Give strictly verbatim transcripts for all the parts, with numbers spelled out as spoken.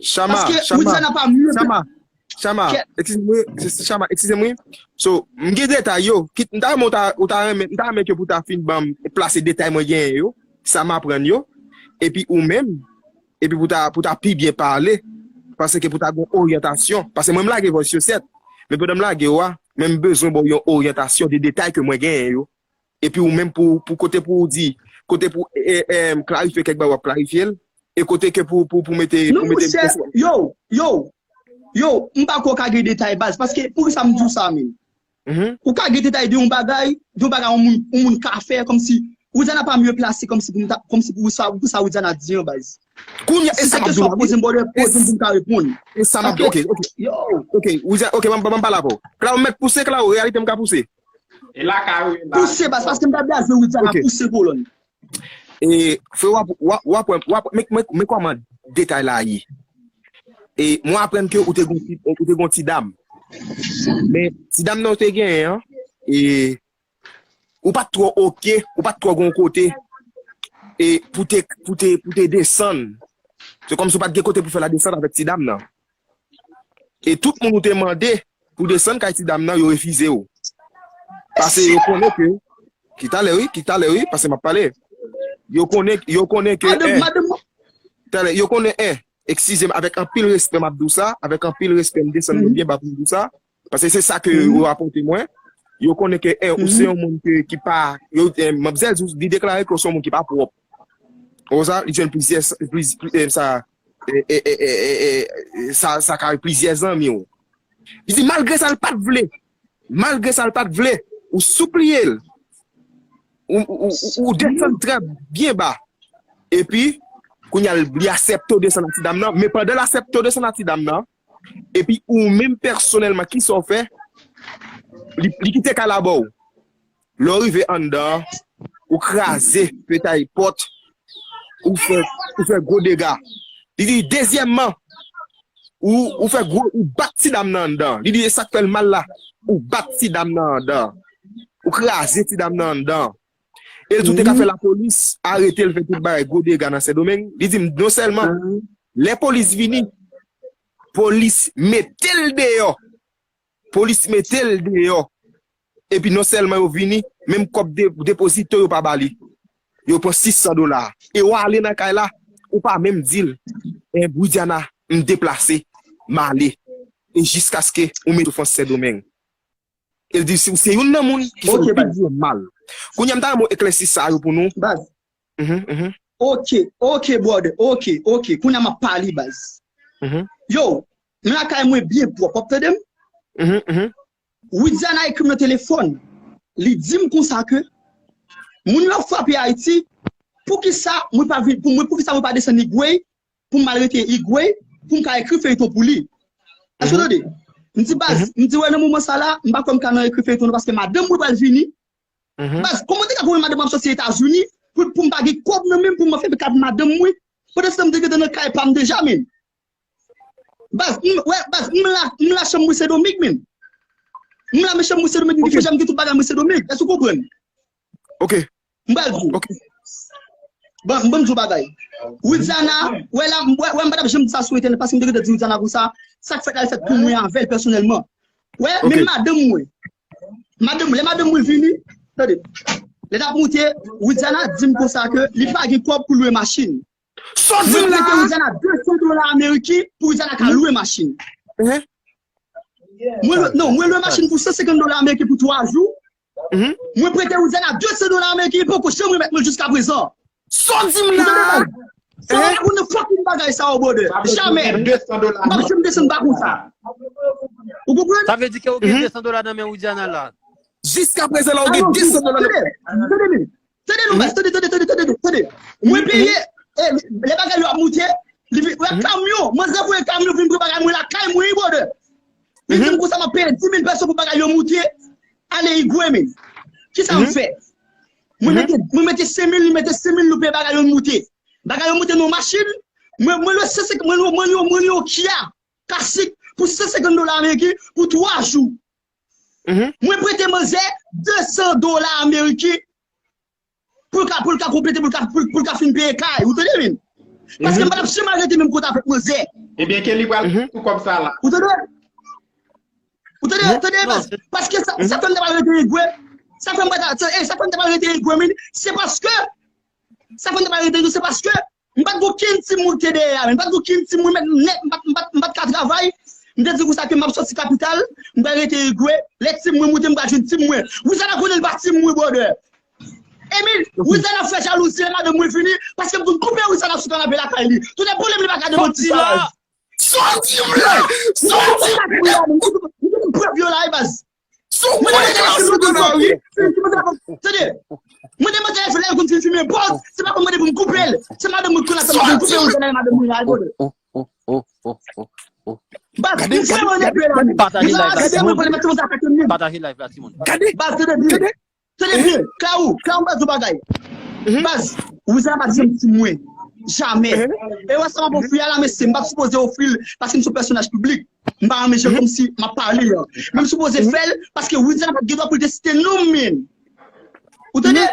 Chama, Paske Chama, Widiana pa mye Chama, Chama, eskize m wi, se- se- Chama, eskize m wi. So, m gen detay yo. Kit, m ta renmen ou ta, ou ta renmen, m ta renmen ke pou ta fin ban m plase detay mwen genyen yo, sa m aprann yo. Epi ou menm, epi pou ta, pou ta pi byen pale, paske pou ta gen oryantasyon. Paske mwen m lage vòs yo sèt, men pandan m lage yo a, men m bezwen ba w yon oryantasyon de detay ke mwen genyen yo. Epi ou menm pou, pou kote pou ou di, kote pou e, e, em, klarifye kèk bagay w ap klarifye l, e kote ke pou, pou, pou mete, Non, pou mete monchè, yo, yo, yo, m pa kwè w ka gen detay baz, paske poukisa m di w sa menm? Mhm. Ou ka gen detay de yon bagay, de yon bagay yon moun, yon moun ka fè, kòmsi Widiana pa mye plase, kòmsi pou m ta, kòmsi pou sa, pou sa Widiana di an baz. Kounye a, e Si sa se m ap di w kesyon la, ap poze m, brother, e poze m s- pou m ka reponn. E sa m ap di, Paske, ok, ok. yo, Ok, Widiana, ok, ban m, ban m pale avè w. Klawo mèt pouse, Klawo, reyalite m ka pouse. E la ka, wi, la. Pouse baz, paske m ta blaze Widiana, Ok. pouse kolòn. E, frè, w ap, w ap, w ap, w ap, men, men, men kòman detay la ye. E, mwen aprann ke ou te gon ti, ou te gon ti dam. Men, ti dam nan ou te genyen an, e, ou pa t twò oke, ou pa t twò gon kote, e, pou te, pou te, pou te desann. Se kòmsi ou pa t gen kote pou fè la desann avèk ti dam nan. E tout moun ou te mande pou desann kay ti dam nan, yo refize w. Paske yo konnen ke, ki talè wi, ki talè wi, paske m ap pale. Yo konnen, yo konnen ke, Madanm, en, madanm, talè, yo konnen, en, eskize m, avèk anpil respè m ap di w sa, avèk anpil respè m desann mwen byen ba pou m di w sa, paske se sa ke yo rapòte mwen. Yo konnen ke, en, ou se yon moun ke, ki pa, yo, en, manmzèl di w, li deklare ke w se yon moun ki pa pwòp. Ou sa, li jwenn plizyè, pliz-, pli-, eh, sa, eh, eh, eh, eh, eh, eh, sa, sa ka plizyè zanmi w. Li di, malgre sa, l pa t vle. Malgre sa, l pa t vle. Ou soupliye l. Ou, ou, ou, ou desann trè byen ba. Epi, kounye a, li aksepte w desann ak ti dam nan. Men pandan l aksepte w desann ak ti dam nan, epi ou menm pèsonèlman, kisa w fè? Li, li kite kay la ba w. Lè w rive anndan, ou kraze fetay pòt, ou fè, ou fè gwo dega. Li di, dezyèmman, ou, ou fè gwo, ou bat ti dam nan anndan. Li di, e sa k fè l mal la, ou bat ti dam nan anndan. Ou kraze ti dam nan anndan. E l di w te ka fè lapolis arete l, fè tout bagay, gwo dega nan Sendomeng. Li di m, non sèlman, lè polis vini, polis mete l deyò. Polis mete l deyò. Epi non sèlman yo vini, menm kòb de, depozito yo pa ba li. Yo pran sis san dola. E w ale nan kay la, ou pa menm di l, en, Widiana, m deplase, m ale. E jiskaske ou mete soufrans Sendomeng. E l di, si w se youn nan moun ki fè l pi gwo mal. Kounye a, m ta renmen w eklèsi sa yo pou nou. Baz. Mhm, mhm. Ok, ok, brother, ok, ok. Kounye a, m ap pale, baz. Mhm. Yo, m lakay mwen byen pwòp, w ap tande m? Mhm, mhm. Widiana ekri m nan telefòn. Li di m konsa ke moun yo ap frape Ayiti, poukisa mwen pa vin, pou mwen, poukisa mwen pa desann Higüey, pou m al rete Higüey, pou m ka ekri feyton pou li. Èske w tande? M di, baz, m di, wè, nan moman sa la, m pa kwè m ka nan ekri feyton non, paske madanm mwen pral vini. Baz, kòman te ka konn madanm ap soti Etazini, pou, pou m pa gen kòb nan men m, pou m fè kat madanm mwen? Pandan se tan m te gentan nan kay pa m deja, men. Baz, m, wè, baz, m la, m la chanm mwen Sendomeng, men. M la men chanm mwen Sendomeng, m gen fè janm gen tout bagay mwen Sendomeng. Èske w konprann? Ok. M pral di w. Ok. Bon, m ban m di w bagay. Widiana, wè la, wè, wè, m pa t ap janm di sa sou entènèt, paske m te gentan di Widiana konsa, sa k fèt la, l fèt pou mwen avè l pèsonèlman. Wè, ok, men madanm mwen. Madanm, lè madanm mwen vini, tande. Lè n ap moute, Widiana di m konsa ke li pa gen kòb pou lwe machin. Sa w di m la? Mwen prete Widiana de san dola ameriken pou Widiana ka lwe machin. Mwen lwe, non, mwen lwe machin pou san senkant dola ameriken pou twa jou. Mwen prete Widiana de san dola ameriken, li poko janm remèt mwen jiska prezan. Sa w di m la? Sa w pa konn nan fucking bagay sa yo, brother. Jamè. M p ap janm desann pa konsa. Ou konprann? Sa vle di ke ou gen de san dola nan men Widiana la? Jiska prezan la, ou gen de san dola nan men. Tande, tande, tande, tande, tande, tande. Mwen peye, eh, lè bagay yo ap moute, li vin, wè kamyon, manzè voye kamyon vin pran bagay mwen lakay mwen, brother. Li di m konsa m ap peye dis mil pèso pou bagay yo moute, ale Igwe, men. Kisa m fè? Mwen mete, mwen mete senk mil, li mete senk mil, nou peye bagay yo moute. Bagay yo moute nan machin, mwen, mwen lwe san senkant, mwen lwe, mwen lwe, mwen lwe yon Kia, klasik, pou san senkant dola ameriken, pou twa jou. Mwen prete manzè de san dola ameriken pou l ka, pou l ka konplete, pou l ka, pou, pou l ka fin peye kay. Ou tande, men? Paske m pa t ap janm al rete menm kote avèk manzè. Ebyen, Kelly pral sou kòb sa la. Ou tande? Ou tande, tande, baz? Paske sa, sa fè m te pral rete egwe. Sa fè m pral, sa, eh, sa fè m te pral rete egwe, men se paske, sa fè m te pral rete egwe, se paske m pa t gen okenn timoun ki te dèyè a, men m pa t gen okenn timoun, men nèt, m pa t, m pa t, m pa t ka travay. M te di konsa ke m ap soti kapital, m pral rete egwe. Lè tim mwen moute, m pral jwenn tim mwen. Wizana konnen l pa tim mwen, brother. Emil, Wizana fè jalouzi lè madanm mwen vini, paske m konn koupe Wizana sou kanape lakay li. Tout pwoblèm li pa ka demanti sa, baz. Soti m la! Soti m la! Mwen te prèv yo la, wi, baz. Sou koupe Wizana sou kanape. Tande, mwen te mande lè l konn fin fimen pòz, se pa pou mande pou m koupe l. Se madanm mwen ki konn ap fè m koupe Wizana, madanm mwen la, brother. Baz, m vrèman nève la, men. Pataje live la, timoun. Pataje live la, timoun. Baz, tande byen. Tande byen. Klaou, Klaou, m pral di w bagay. Baz, Wizana pa t janm ti mwen. Jamè. E wè sa m ap ofri a la, mesye, m pa t sipoze ofri l, paske m se yon pèsonaj piblik. M pa renmen jan kòmsi m ap pale an. Men m sipoze fè l, paske Wizana pa t gen dwa pou l te site non m, men. Ou tande?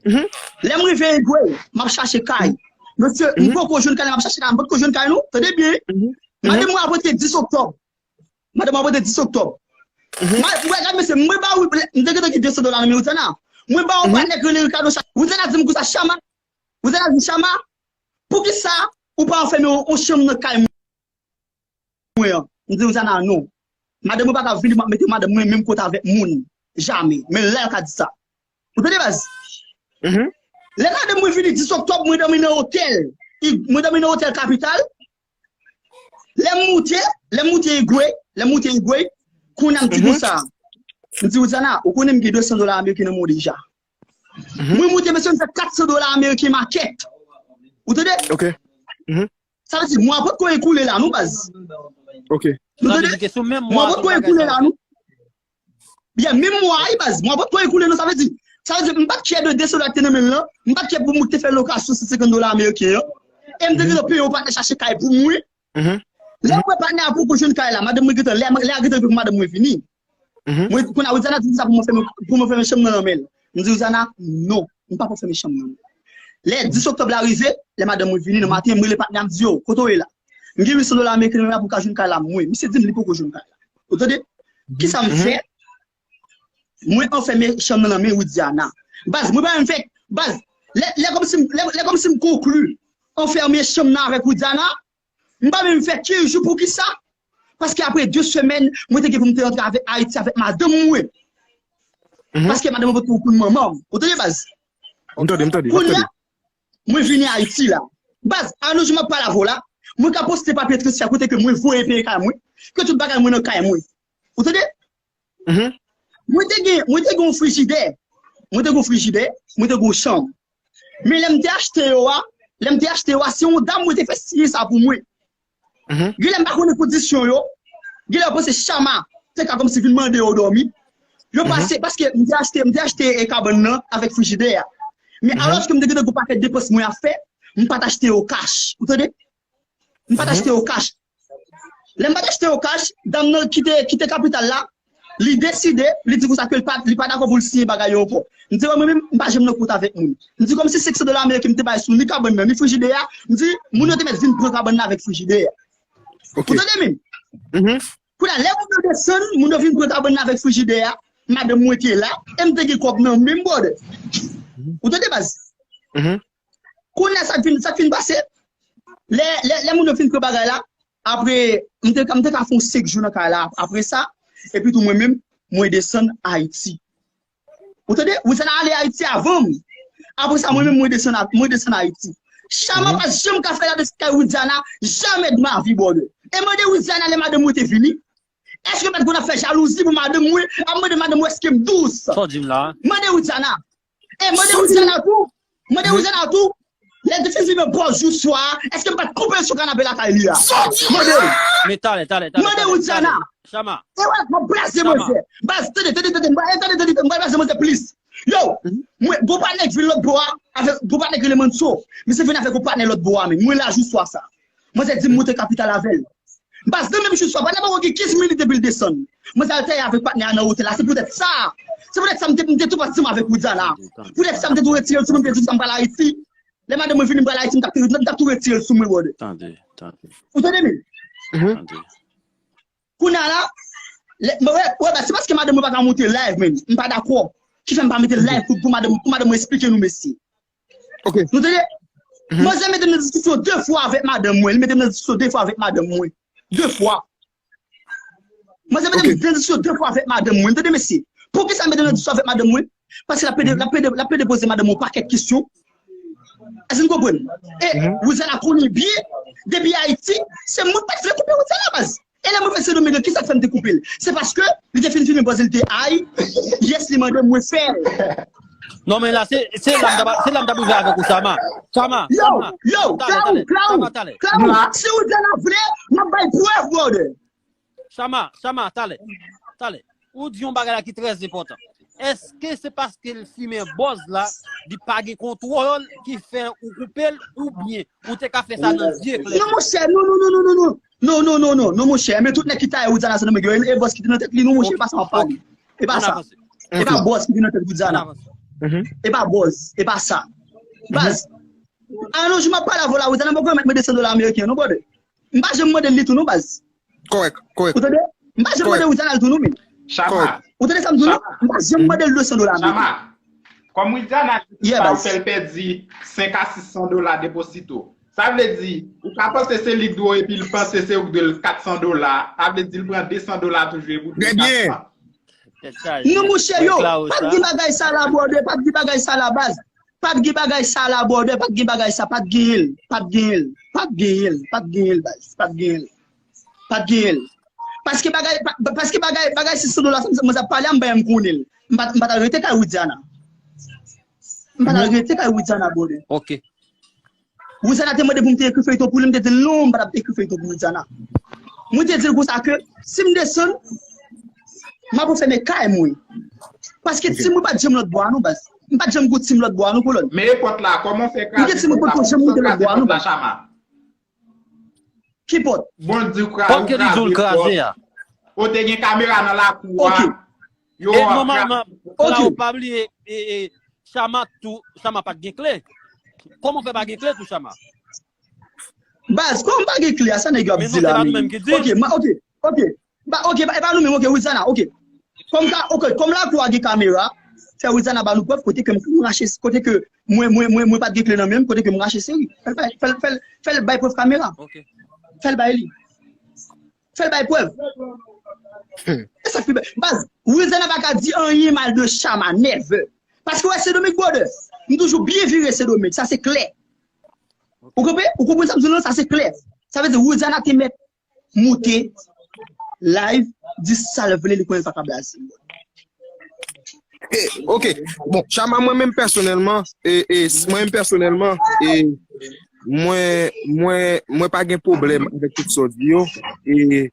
Lè m rive egwe, m ap chache kay. Mesye, m poko jwenn kay la, m ap chache kay, m potko jwenn kay non. Tande byen. Madanm mwen ap rantre dis oktòb. Madanm mwen ap rantre dis oktòb. Mwen, mwen, gad mesye, mwen ba ou, m te gentan gen de san dola nan men Wizana. Mwen ba ou patnè k rele Ricardo Cha-, Wizana di m konsa, Chama. Wizana di, Chama, poukisa ou pa anfèmen yon, yon chanm nan kay mwen an? M di Wizana non. Madanm mwen pa ka vini, m ap mete madanm mwen menm kote avèk moun. Jamè. Men lè l ka di sa. Ou tande baz? Lè madanm mwen vini dis oktòb, mwen dòmi nan otèl. I- Mwen dòmi nan otèl kapital. Lè m moute, lè m moute egwe, lè m moute egwe, kounye a m di konsa. M di, Wizana, ou konnen m gen de san dola ameriken nan men w deja. Mwen moute, mesye, m fè kat san dola ameriken makèt. Ou tande? Sa vle di, mwa potko ekoule la, non, baz. Nou tande? Mwa potko ekoule la, non. Byen, menm mwa, wi, baz. Mwa potko ekoule, non, sa vle di. Sa vle di, m pa t kyè de de san dola ki te nan men l lan. M pa t kyè pou moun ki te fè lokasyon san senkant dola ameriken an. E m te gentan peye yon patnè chache kay pou mwen. Lè m wè patnè a poko jwenn kay la, madanm mwen gentan, lè, lè a gentan rive pou madanm mwen vini. Mwen, kounye a, Wizana di m sa pou mwen fèmen, pou mwen fèmen chanm nan nan men l. M di Wizana, non, m pa pou fèmen chanm nan. Lè dis oktòb la rive, lè madanm mwen vini nan maten, m rele patnè a, m di, yo, kote w ye la? M gen uit san dola ameriken nan men m pou m ka jwenn kay la, mwen. Misye di m li poko jwenn kay la. Ou tande? Kisa m fè? Mwen anfèmen chanm nan nan men Widiana. Baz, mwen pa menm fè, baz, lè, lè kòmsi m, lè, lè kòmsi m konkli anfèmen chanm nan avèk Widiana, m pa menm fè kenz jou. Poukisa? Paske apre de semèn, mwen te gen pou m te rantre avèk Ayiti avèk madanm mwen. Paske madanm mwen potko konn manman m. Ou tande, baz? M tande, m tande, m ap tande. Kounye a, mwen vini Ayiti la. Baz, a nou jou m ap pale avè w la, mwen ka poste papye transfè kote ke mwen voye peye kay mwen, ke tout bagay mwen nan kay mwen. Ou tande? Mwen te gen, mwen te gen yon frijidè. Mwen te gen yon frijidè, mwen te gen yon chanm. Men lè m te achte yo a, lè m te achte yo a, se yon dam mwen te fè siyen sa pou mwen. Genlè m pa konnen kondisyon yo. Genlè yo panse Chama te ka kòmsi vin mande yo dòmi. Yo pase, paske m te achte, m te achte, e, kabann nan avèk frijidè a. Men alòske m te gentan gen yon pakèt depans mwen ap fè, m pa t achte yo kach. Ou tande? M pa t achte yo kach. Lè m pa t achte yo kach, dam nan ki te, ki te kapital la, li deside, li di konsa ke li pa, li pa dakò pou l siyen bagay yo ankò. M di, mwen menm, m pa janm nan kont avèk moun. M di, kòmsi senk san dola ameriken m te bay sou ni kabann nan, ni frijidè a, m di, moun yo te mèt vin pran kabann nan avèk frijidè a. Ou tande menm? Kounye a, lè moun yo desann, moun yo vin pran kabann nan avèk frijidè a, madanm mwen te la, e m te gen kòb nan men m, brother. Ou tande, baz? Kounye a, sa k fin, sa k fin pase, lè, lè, lè moun yo fin pran bagay la, apre, m te, m te ka fè yon senk jou nan kay la, apre sa, epi tou mwen menm, mwen desann Ayiti. Ou tande? Widiana ale Ayiti avan m. Apre sa, mwen menm, mwen desann, mwen desann Ayiti. Chama pa janm ka fè la de kay Widiana, jamè de ma vi, brother. E mande Widiana lè madanm mwen te vini. Èske m pa t konn ap fè jalouzi pou madanm mwen? Ap mande madanm mwen èske m dous? Sa w di m la? Mande Widiana. E mande Widiana tou. Mande Widiana tou. Lè l te fin fimen pòz jou swa a, èske m pa t koupe l sou kanape lakay li a? Mande l. Men talè, talè, talè. Mande Widiana. Chama. E wè, m ap blaze manzè. Baz, tande, tande, tande, m pral, tande, tande, tande, m pral blaze manzè plis. Yo, mwen, gon patnè k vin lòt bò a, avèk, gon patnè k rele Manso. Misye vin avèk gon patnè lòt bò a, men mwen la jou swa sa. Manzè di m moute kapital avè l. Baz, nan menm jou swa, patnè a poko gen kenz minit depi l desann. Manzè al tèyè avèk patnè a nan otèl la. Se poutèt sa. Se poutèt sa m te, m te tou pa ansanm avèk Widiana. Poutèt sa m te tou retire l sou mwen, m te di sa m pral Ayiti. Lè madanm mwen vini, m pral Ayiti, m t ap tou, m t ap tou retire l sou mwen, brother. Tande, Ou tande, men? Kounye a la, lè, mwen, wè, wè, se paske madanm mwen pa ka monte live, men. M pa dakò. Ki fè m pa mete live pou, pou madanm, pou madanm mwen esplike nou, mesye. Nou tande? Manzè mete m nan diskisyon de fwa avèk madanm mwen. Li mete m nan diskisyon de fwa avèk madanm mwen. De fwa. Manzè mete m nan diskisyon de fwa avèk madanm mwen. Tande, mesye. Poukisa l mete m nan diskisyon avèk madanm mwen? Paske l ap pede, l ap pede, l ap pede poze madanm mwen yon pakèt kesyon. Èske n konprann? E Rouzana konnen byen, depi Ayiti, se moun pa t vle koupe Rouzana, baz. E lè mwen fè Sendomeng, kisa k fè m te koupe l? Se paske li te fin filme bòz li te ay, yes, li mande mwen fè l. Non, men la, se se la m t ap se la m t ap rive avèk ou, Chama. Chama, Yo, Chama, yo, talè, Cloud, talè, Cloud, Chama, talè, Cloud, si Rouzana vle, m ap bay prèv, brother. Chama, Chama, talè, talè. Ou di yon bagay la ki trè enpòtan. Èske se paske l fimen bòz la, li pa gen kontwòl ki fè ou koupe l, oubyen ou te ka fè sa nan zye klè? Non, monchè, non, non, non, non, non, non. Non, non, non, non, non, monchè. Men tout nèg ki taye Rouzana Sendomeng yo, e bòz ki te nan tèt li, non, monchè, e pa sa m ap pale. E pa sa. E pa bòz ki te nan tèt Rouzana. E pa bòz, e pa sa. Baz, a yon jou m ap pale avè w la, Rouzana poko remèt mwen de san dola ameriken, non, brother. M pa janm mande l li tou, non, baz. Kòrèk, kòrèk. Ou tande? M pa janm mande Rouzana l tou, non, men. Chama. Ou tande sa m di w, non? M pa janm mande l de san dola ameriken. Chama. Kòm Rouzana di sa, ou fè l pèdi senk a sis san dola deposito. Sa vle di, ou ka panse se li k dwe w epi l panse se ou k dwe l kat san dola. Sa vle di, l pran de san dola toujou epi w dwe kat san. Non, monchè, yo, pa t gen bagay sa la, brother, pa t gen bagay sa la, baz. Pa t gen bagay sa la, brother, pa t gen bagay sa, pa t genyen l, pa t genyen l, pa t genyen l, pa t genyen l, baz, pa t genyen l. Pa t genyen l. Paske bagay, pa- paske bagay, bagay sis san dola, sa mwen sa pale a, m bay m konnen l. M pa t- m pa t al rete kay Widiana. M pa t al rete kay Widiana, brother. Ok. Rouzana te mande pou m te ekri feyton pou li, m te di l non, m pa t ap ekri feyton pou Rouzana. Mwen te di l konsa ke si m desann, m ap fèmen kay mwen. Paske tim mwen pa t janm lòt bò a non, baz. M pa t janm gon tim lòt bò a non, kolòn. Men e pòt la, kòman w fè kraze pòt la? Kòman w fè kraze pòt la, Chama? Ki pòt? Bon, di w kraze pòt. Ou te gen kamera nan lakou a. Yo ap kraze pòt la. Ou pa bliye, Chama tou, Chama pa t gen kle. Kòman w fè pa gen kle tou, Chama? Baz, kòman m pa gen kle a, sa nèg yo ap di la, men. Ok, ok, ok. Ba, ok, e pa nou menm, ok, Rouzana, ok. Kòm ka, ok, kòm lakou a gen kamera, fè Rouzana ba nou prèv kote ke m rache, kote ke mwen, mwen, mwen, mwen pa t gen kle nan men m, kote ke m rache seri. Fè l bay, fè l, fè l, fè l bay prèv kamera. Fè l bay li. Fè l bay prèv. E sa k pi bèl. Baz, Rouzana pa ka di anyen mal de Chama, never. Paske wè Sendomeng, brother, m toujou byen vire Sendomeng, sa se klè. Ou konprann? Ou konprann sa m di w lan, sa se klè. Sa vle di Rouzana te mèt moute live, di sa l vle, li konnen l pa ka blaze. Ok, bon, Chama, mwen menm pèsonèlman, e, e, mwen menm pèsonèlman, e, mwen, mwen, mwen pa gen pwoblèm avèk tout sa w di yo, e,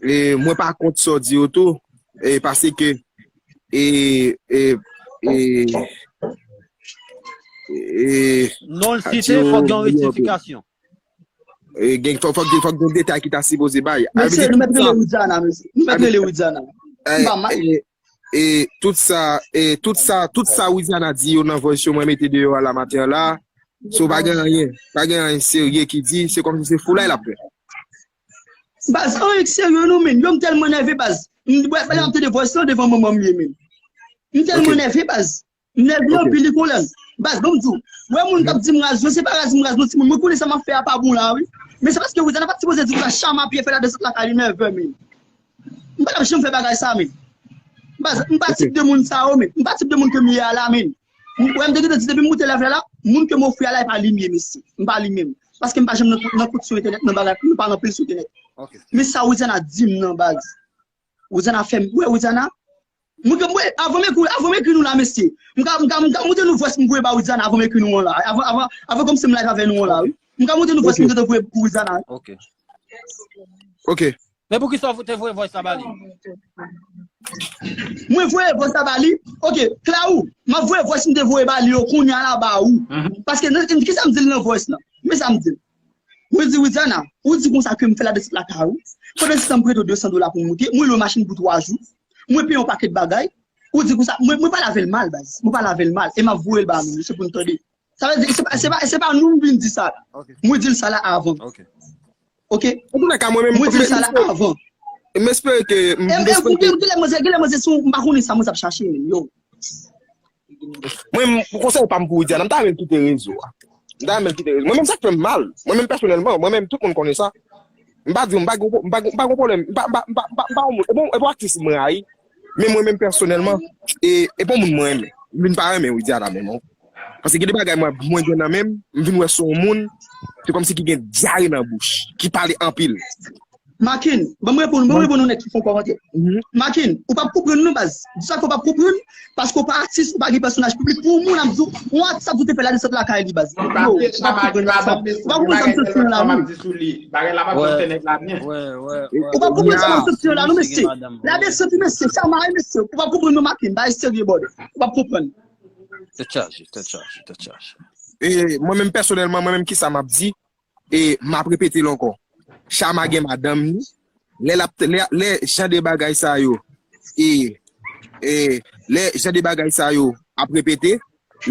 e mwen pa kont sa w di yo tou, e, paske, e, e, e, e, non l site, fòk gen yon rektifikasyon. E, gen, fòk, fòk, fòk gen detay ki ta sipoze bay. Mesye, nou mèt rele Widiana, mesye. Nou mèt rele Widiana. E, e, e tout sa, e tout sa, tout sa Widiana di yo nan voice yo mwen mete deyò a la maten an la. So, pa gen anyen, pa gen anyen serye ki di, se kòmsi se foulay l ap fè. Baz, anyen k serye non, men. Yo, m tèlman nève, baz. M, bref, lè m tande voice lan, devan manman m ye, men. M tèlman nève, baz. M nève anpil, li kolòn. Baz, ban m di w. Wè moun k ap di m raz yo, se pa raz m raz non, timoun. Mwen konnen sa m ap fè a pa bon la, wi. Men se paske Rouzana pa t sipoze di konsa, Chama pye fè la desant lakay li, never, men. M pa t ap janm fè bagay sa, men. Baz, m pa tip de moun sa yo, men. M pa tip de moun ke m ye a la, men. Wè, m te gentan di, depi m moute live la, la, moun ke m ofri a la, e pa li m ye, mesye. M pa li menm. Paske m pa janm nan, nan kont sou entènèt, nan bagay, nou pa nan pil sou entènèt. Men sa Rouzana di m nan, baz. Rouzana fè m, wè, Rouzana, mwen, mwen, avan m ekri, avan m ekri nou la, mesye. M ka, m ka, m ka montre nou voice m voye ba Rouzana avan m ekri nou an la. Avan, avan, avan kòmsi m live avè nou an la, wi. M ka montre nou voice m gentan voye pou Rouzana. Ok. Men poukisa w te voye voice la ba li? Mwen voye voice la ba li. Ok, Claou, m ap voye voice m te voye ba li yo kounye a la ba ou. Paske nan, kisa m di l nan voice lan? Men sa m di l. Mwen di Widiana, ou di konsa ke m fè la desant lakay ou. Pandan se tan m prete w de san dola pou w moute, mwen lwe machin pou twa jou. Mwen peye yon pakèt bagay. Ou di konsa, mwen, mwen pa lave l mal, baz. Mwen pa lave l mal. E m ap voye l ba nou, se pou n tande. Sa vle di, se pa, se pa, se pa nou m vin di sa la. Mwen di l sa la avan. Ok? Antoulèka, mwen menm, Mwen di sa la avan. M espere ke. E m koute, koute lè mwen se, lè mwen se sou, m pa konnen sa mwen ap chache menm, yo. Mwen, konsèy pa m pou Widiana, m ta renmen l kite rezo a. M ta renmen l kite rezo. Mwen menm, sa k fè m mal. Mwen menm, pèsonèlman, mwen menm, tout moun konnen sa. M pa di, m pa gon pwoblèm. M pa gon pwoblèm. M pa, m pa, m pa, m pa, m pa yon moun. E bon, e bon atis mwen rayi. Men mwen menm, pèsonèlman, e, e bon moun mwen renmen. M vin pa renmen Widiana menm, non. Paske gen de bagay mwen, mwen gen nan men m, m vin wè se yon moun, se kòmsi ki gen dyare nan bouch, ki pale anpil. Makin, ban m reponn, ban m reponn yon nèg ki fè yon kòmantè. Makin, ou p ap konprann non baz. Di sa ke w p ap konprann, paske w pa atis, ou pa gen pèsonaj piblik. Pou yon moun ap di w, yon atis ap di w te fè ladesant lakay li baz. Yo, ou p ap konprann sa. Ou p ap konprann sa m soti an la, non. Ou p ap konprann sa m soti an la, non, mesye. Ladesant, mesye. Chama, mesye. Ou p ap konprann non, Makin. Bagay serye, brother. Ou p ap konprann. Tèt chaje, tèt chaje, tèt chaje. E mwen menm pèsonèlman, mwen menm kisa m ap di, e m ap repete l ankò. Chama gen madanm li, lè l ap, lè, lè jan de bagay sa yo, e, e lè jan de bagay sa yo ap repete,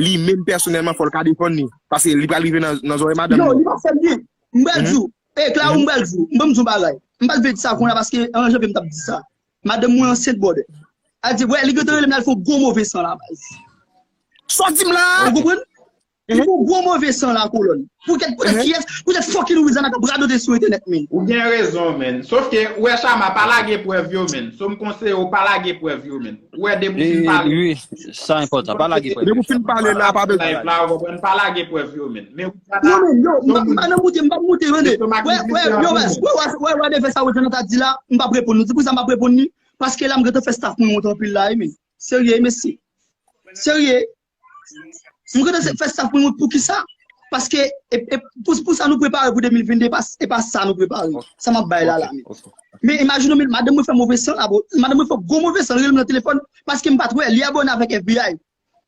li menm pèsonèlman fò l ka defann li, paske li pral rive nan, nan zòrèy madanm li. Non, li pa fè l byen. M pral di w, e Claro, m pral di w, m ban m di w bagay. M pa t vle di sa kounye a paske an janvye m t ap di sa. Madanm mwen ansent, brother. A di, wè, li gentan rele m, l al fè yon gwo move san la baz. Sa w di m la? Ou konprann? Li fè yon gwo move san la, kolòn. Poutèt, poutèt kiyès? Poutèt fucking Widiana k ap radote sou entènèt, men. Ou gen rezon, men. Sof ke, ou wè Chama, pa lage prèv yo, men. So m konseye w, pa lage prèv yo, men. Ou wè depi w fin pale. Wi, sa enpòtan. Pa lage prèv yo. Depi w fin pale la, pa bezwen. Live la, ou konprann, pa lage prèv yo, men. Men Yo, men, yo, m pa nan moute, m pa moute, tande. Wè, wè, yo, wè, wè, wè, de fè sa Widiana ta di la, m p ap reponn nou. Se pou sa m p ap reponn li, paske la m gentan fè staff mwen wont anpil la, wi, men. Serye, mesye. Serye. M gentan fè staff mwen wont pou kisa? Paske e, e, pou, pou sa nou prepare pou de mil vennde, e pa, e pa sa nou prepare. Sa m ap bay la, la, men. Men imajine w, men, madanm mwen fè move san la, bro. Madanm mwen fè gwo move san, li rele m nan telefòn, paske m pa t wè, li abòne avèk F B I.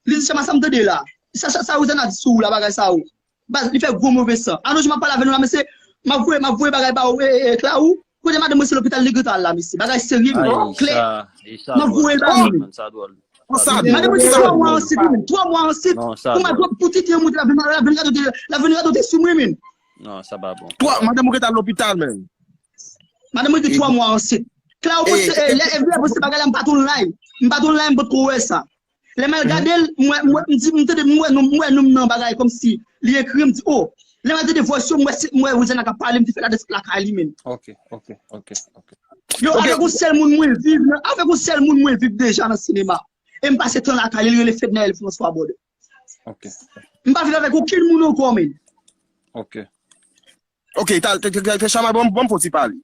Li di, Chama, sa m tande la. Sa, sa, sa Widiana di sou ou la, bagay sa yo. Baz, li fè gwo move san. Alò, jan m ap pale avè nou la, mesye, m ap voye, m ap voye bagay ba ou, e, e, Claro. Kote madanm mwen se lopital li gentan al la, mesye. Bagay serye, men. Klè. M ap voye l ba ou, men. Madanm mwen se twa mwa ansent, men. Twa mwa ansent. Pou mwen, pou titi an moute, l ap vin, l ap vin radote, l ap vin radote sou mwen, men. Non, sa pa bon. Twa, madanm ou gentan al lopital, men. Madanm mwen gen twa mwa ansent. Claro, lè F B I poste bagay la, m pa t online. M pa t online, m pa t ko wè sa. Lè m al gade l, m wè, m wè, m di, m tande, m wè non, m wè non m nan bagay kòmsi li ekri, m di, oh. Lè m al tande voice yo, m wè, m wè Widiana k ap pale, m te fè ladesant lakay li, men. Ok, ok, ok, ok. Yo, avèk yon sèl moun mwen viv, nan, avèk yon sèl moun mwen viv deja nan sinema. E m pase tan lakay li, li rele Fednaelle François, brother. Ok. M pa viv avèk okenn moun ankò, men. Ok. Ok, ta, ta, ta, ta, Chama, ban m, ban m fè yon ti pale.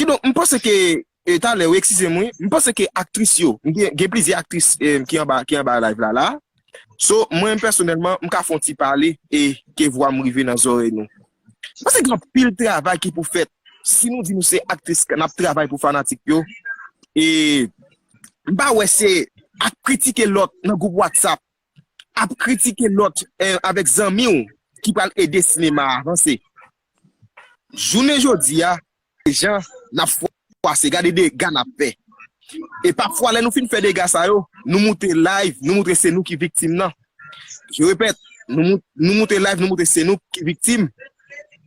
Kidonk, m panse ke, e, talè, wi, eskize m, wi. M panse ke aktris yo, m gen, gen plizyè aktris, e, ki anba, ki anba live la, la. So, mwen, pèsonèlman, m ka fè yon ti pale e ke vwa m rive nan zòrèy nou. M panse gen anpil travay ki pou fèt. Si nou di nou se aktris, n ap travay pou fanatik yo. E m pa wè se ap kritike lòt nan gwoup WhatsApp, ap kritike lòt, eh, avèk zanmi w ki pral ede sinema a avanse. Jounen jodi a, jan n ap fwase, gade dega n ap fè. E pafwa, lè nou fin fè dega sa yo, nou moute live, nou moutre se nou ki viktim nan. Je répète, nou, mou- nou moute live, nou moutre se nou ki viktim.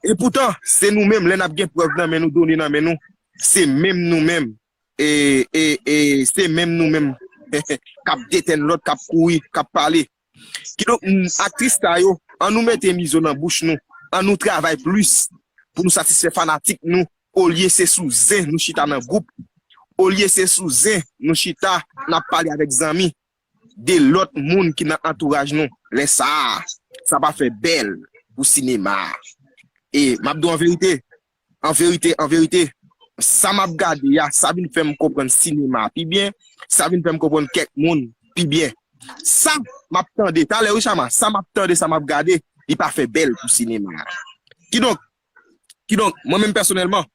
E poutan, se nou menm, lè n ap gen prèv nan men nou, done nan men nou, se menm nou menm e, e, e se menm nou menm k ap detèn lòt, k ap kouri, k ap pale. Kidonk, m, aktris sa yo, an nou mete mizo nan bouch nou, an nou travay plis pou nou satisfè fanatik nou, olye se sou zen nou chita nan gwoup, olye se sou zen nou chita n ap pale avèk zanmi de lòt moun ki nan antouraj nou. Lè sa a, sa pa fè bèl pou sinema a. E m ap di w an verite, an verite, an verite, sa m ap gade a, sa vin fè m konprann sinema a pi byen, sa vin fè m konprann kèk moun pi byen. Sa m ap tande, talè wi Chama, sa m ap tande, sa m ap gade, li pa fè bèl pou sinema a. Kidonk, kidonk, mwen menm pèsonèlman,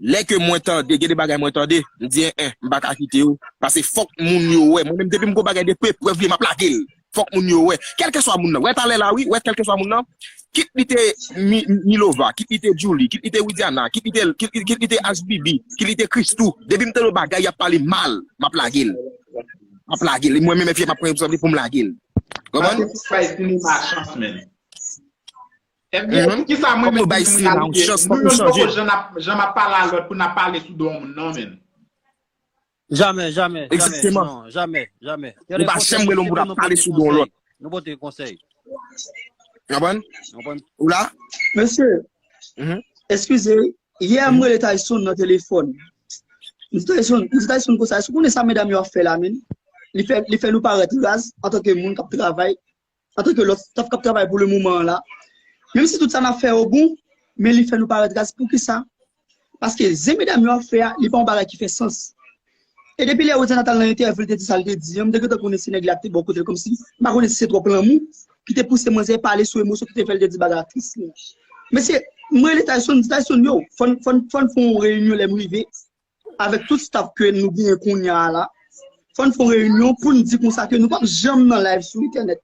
lè ke mwen tande, gen de bagay mwen tande, m di, en, en, m pa ka kite yo, paske fòk moun yo wè. Mwen menm, depi m gon bagay de pre, prèv li, m ap lage l. Fòk moun yo wè. Kèlkeswa moun nan. Wè talè la, wi. Wè kèlkeswa moun nan. Kit li te Mi- Milova, kit li te Djouly, kit li te Widiana, kit li te, kit, kit, kit li te H B B, kit li te Christoo. Depi m tande yon bagay, y ap pale mal, m ap lage l. M ap lage l. E mwen menm, epi m ap pran egzanp li pou m lage l. Konprann? Bay sinema chans, men. Ebyen, kisa mwen menm pou m abitye? Nou youn poko janm ap, janm ap pale a lòt pou n ap pale sou do yon moun, non, menn. Jamè, jamè, jamè, non, jamè, jamè. Ou pa janm rele yon moun ap pale sou do yon lòt. Nou pote konsèy. Konprann? Ou la? Mesye, eskize, yè m rele Tyson nan telefòn. M di Tyson, m di Tyson konsa, èske w konnen sa medam yo ap fè la, menn? Li fè, li fè nou parèt raz antanke moun k ap travay, antanke lòt staff k ap travay pou le moman an la. Menm si tout sa n ap fè yo bon, men li fè nou parèt raz. Poukisa? Paske zen medam yo ap fè a, li pa yon bagay ki fè sans. E depi lè Rosana t al nan entèvyou, li te di sa l te di an, m te gentan konnen se nèg la ki te bò kote l, kòmsi m pa konnen si se twòp lanmou ki te pouse manzè pale sou emosyon ki te fè l te di bagay la tris lan. Mesye, m rele Tyson, m di Tyson, yo, fò n, fò n, fò n fè yon reyinyon lè m rive avèk tout staff ke nou genyen kounye a la. Fò n fè yon reyinyon pou n di konsa ke nou p ap janm nan live sou entènèt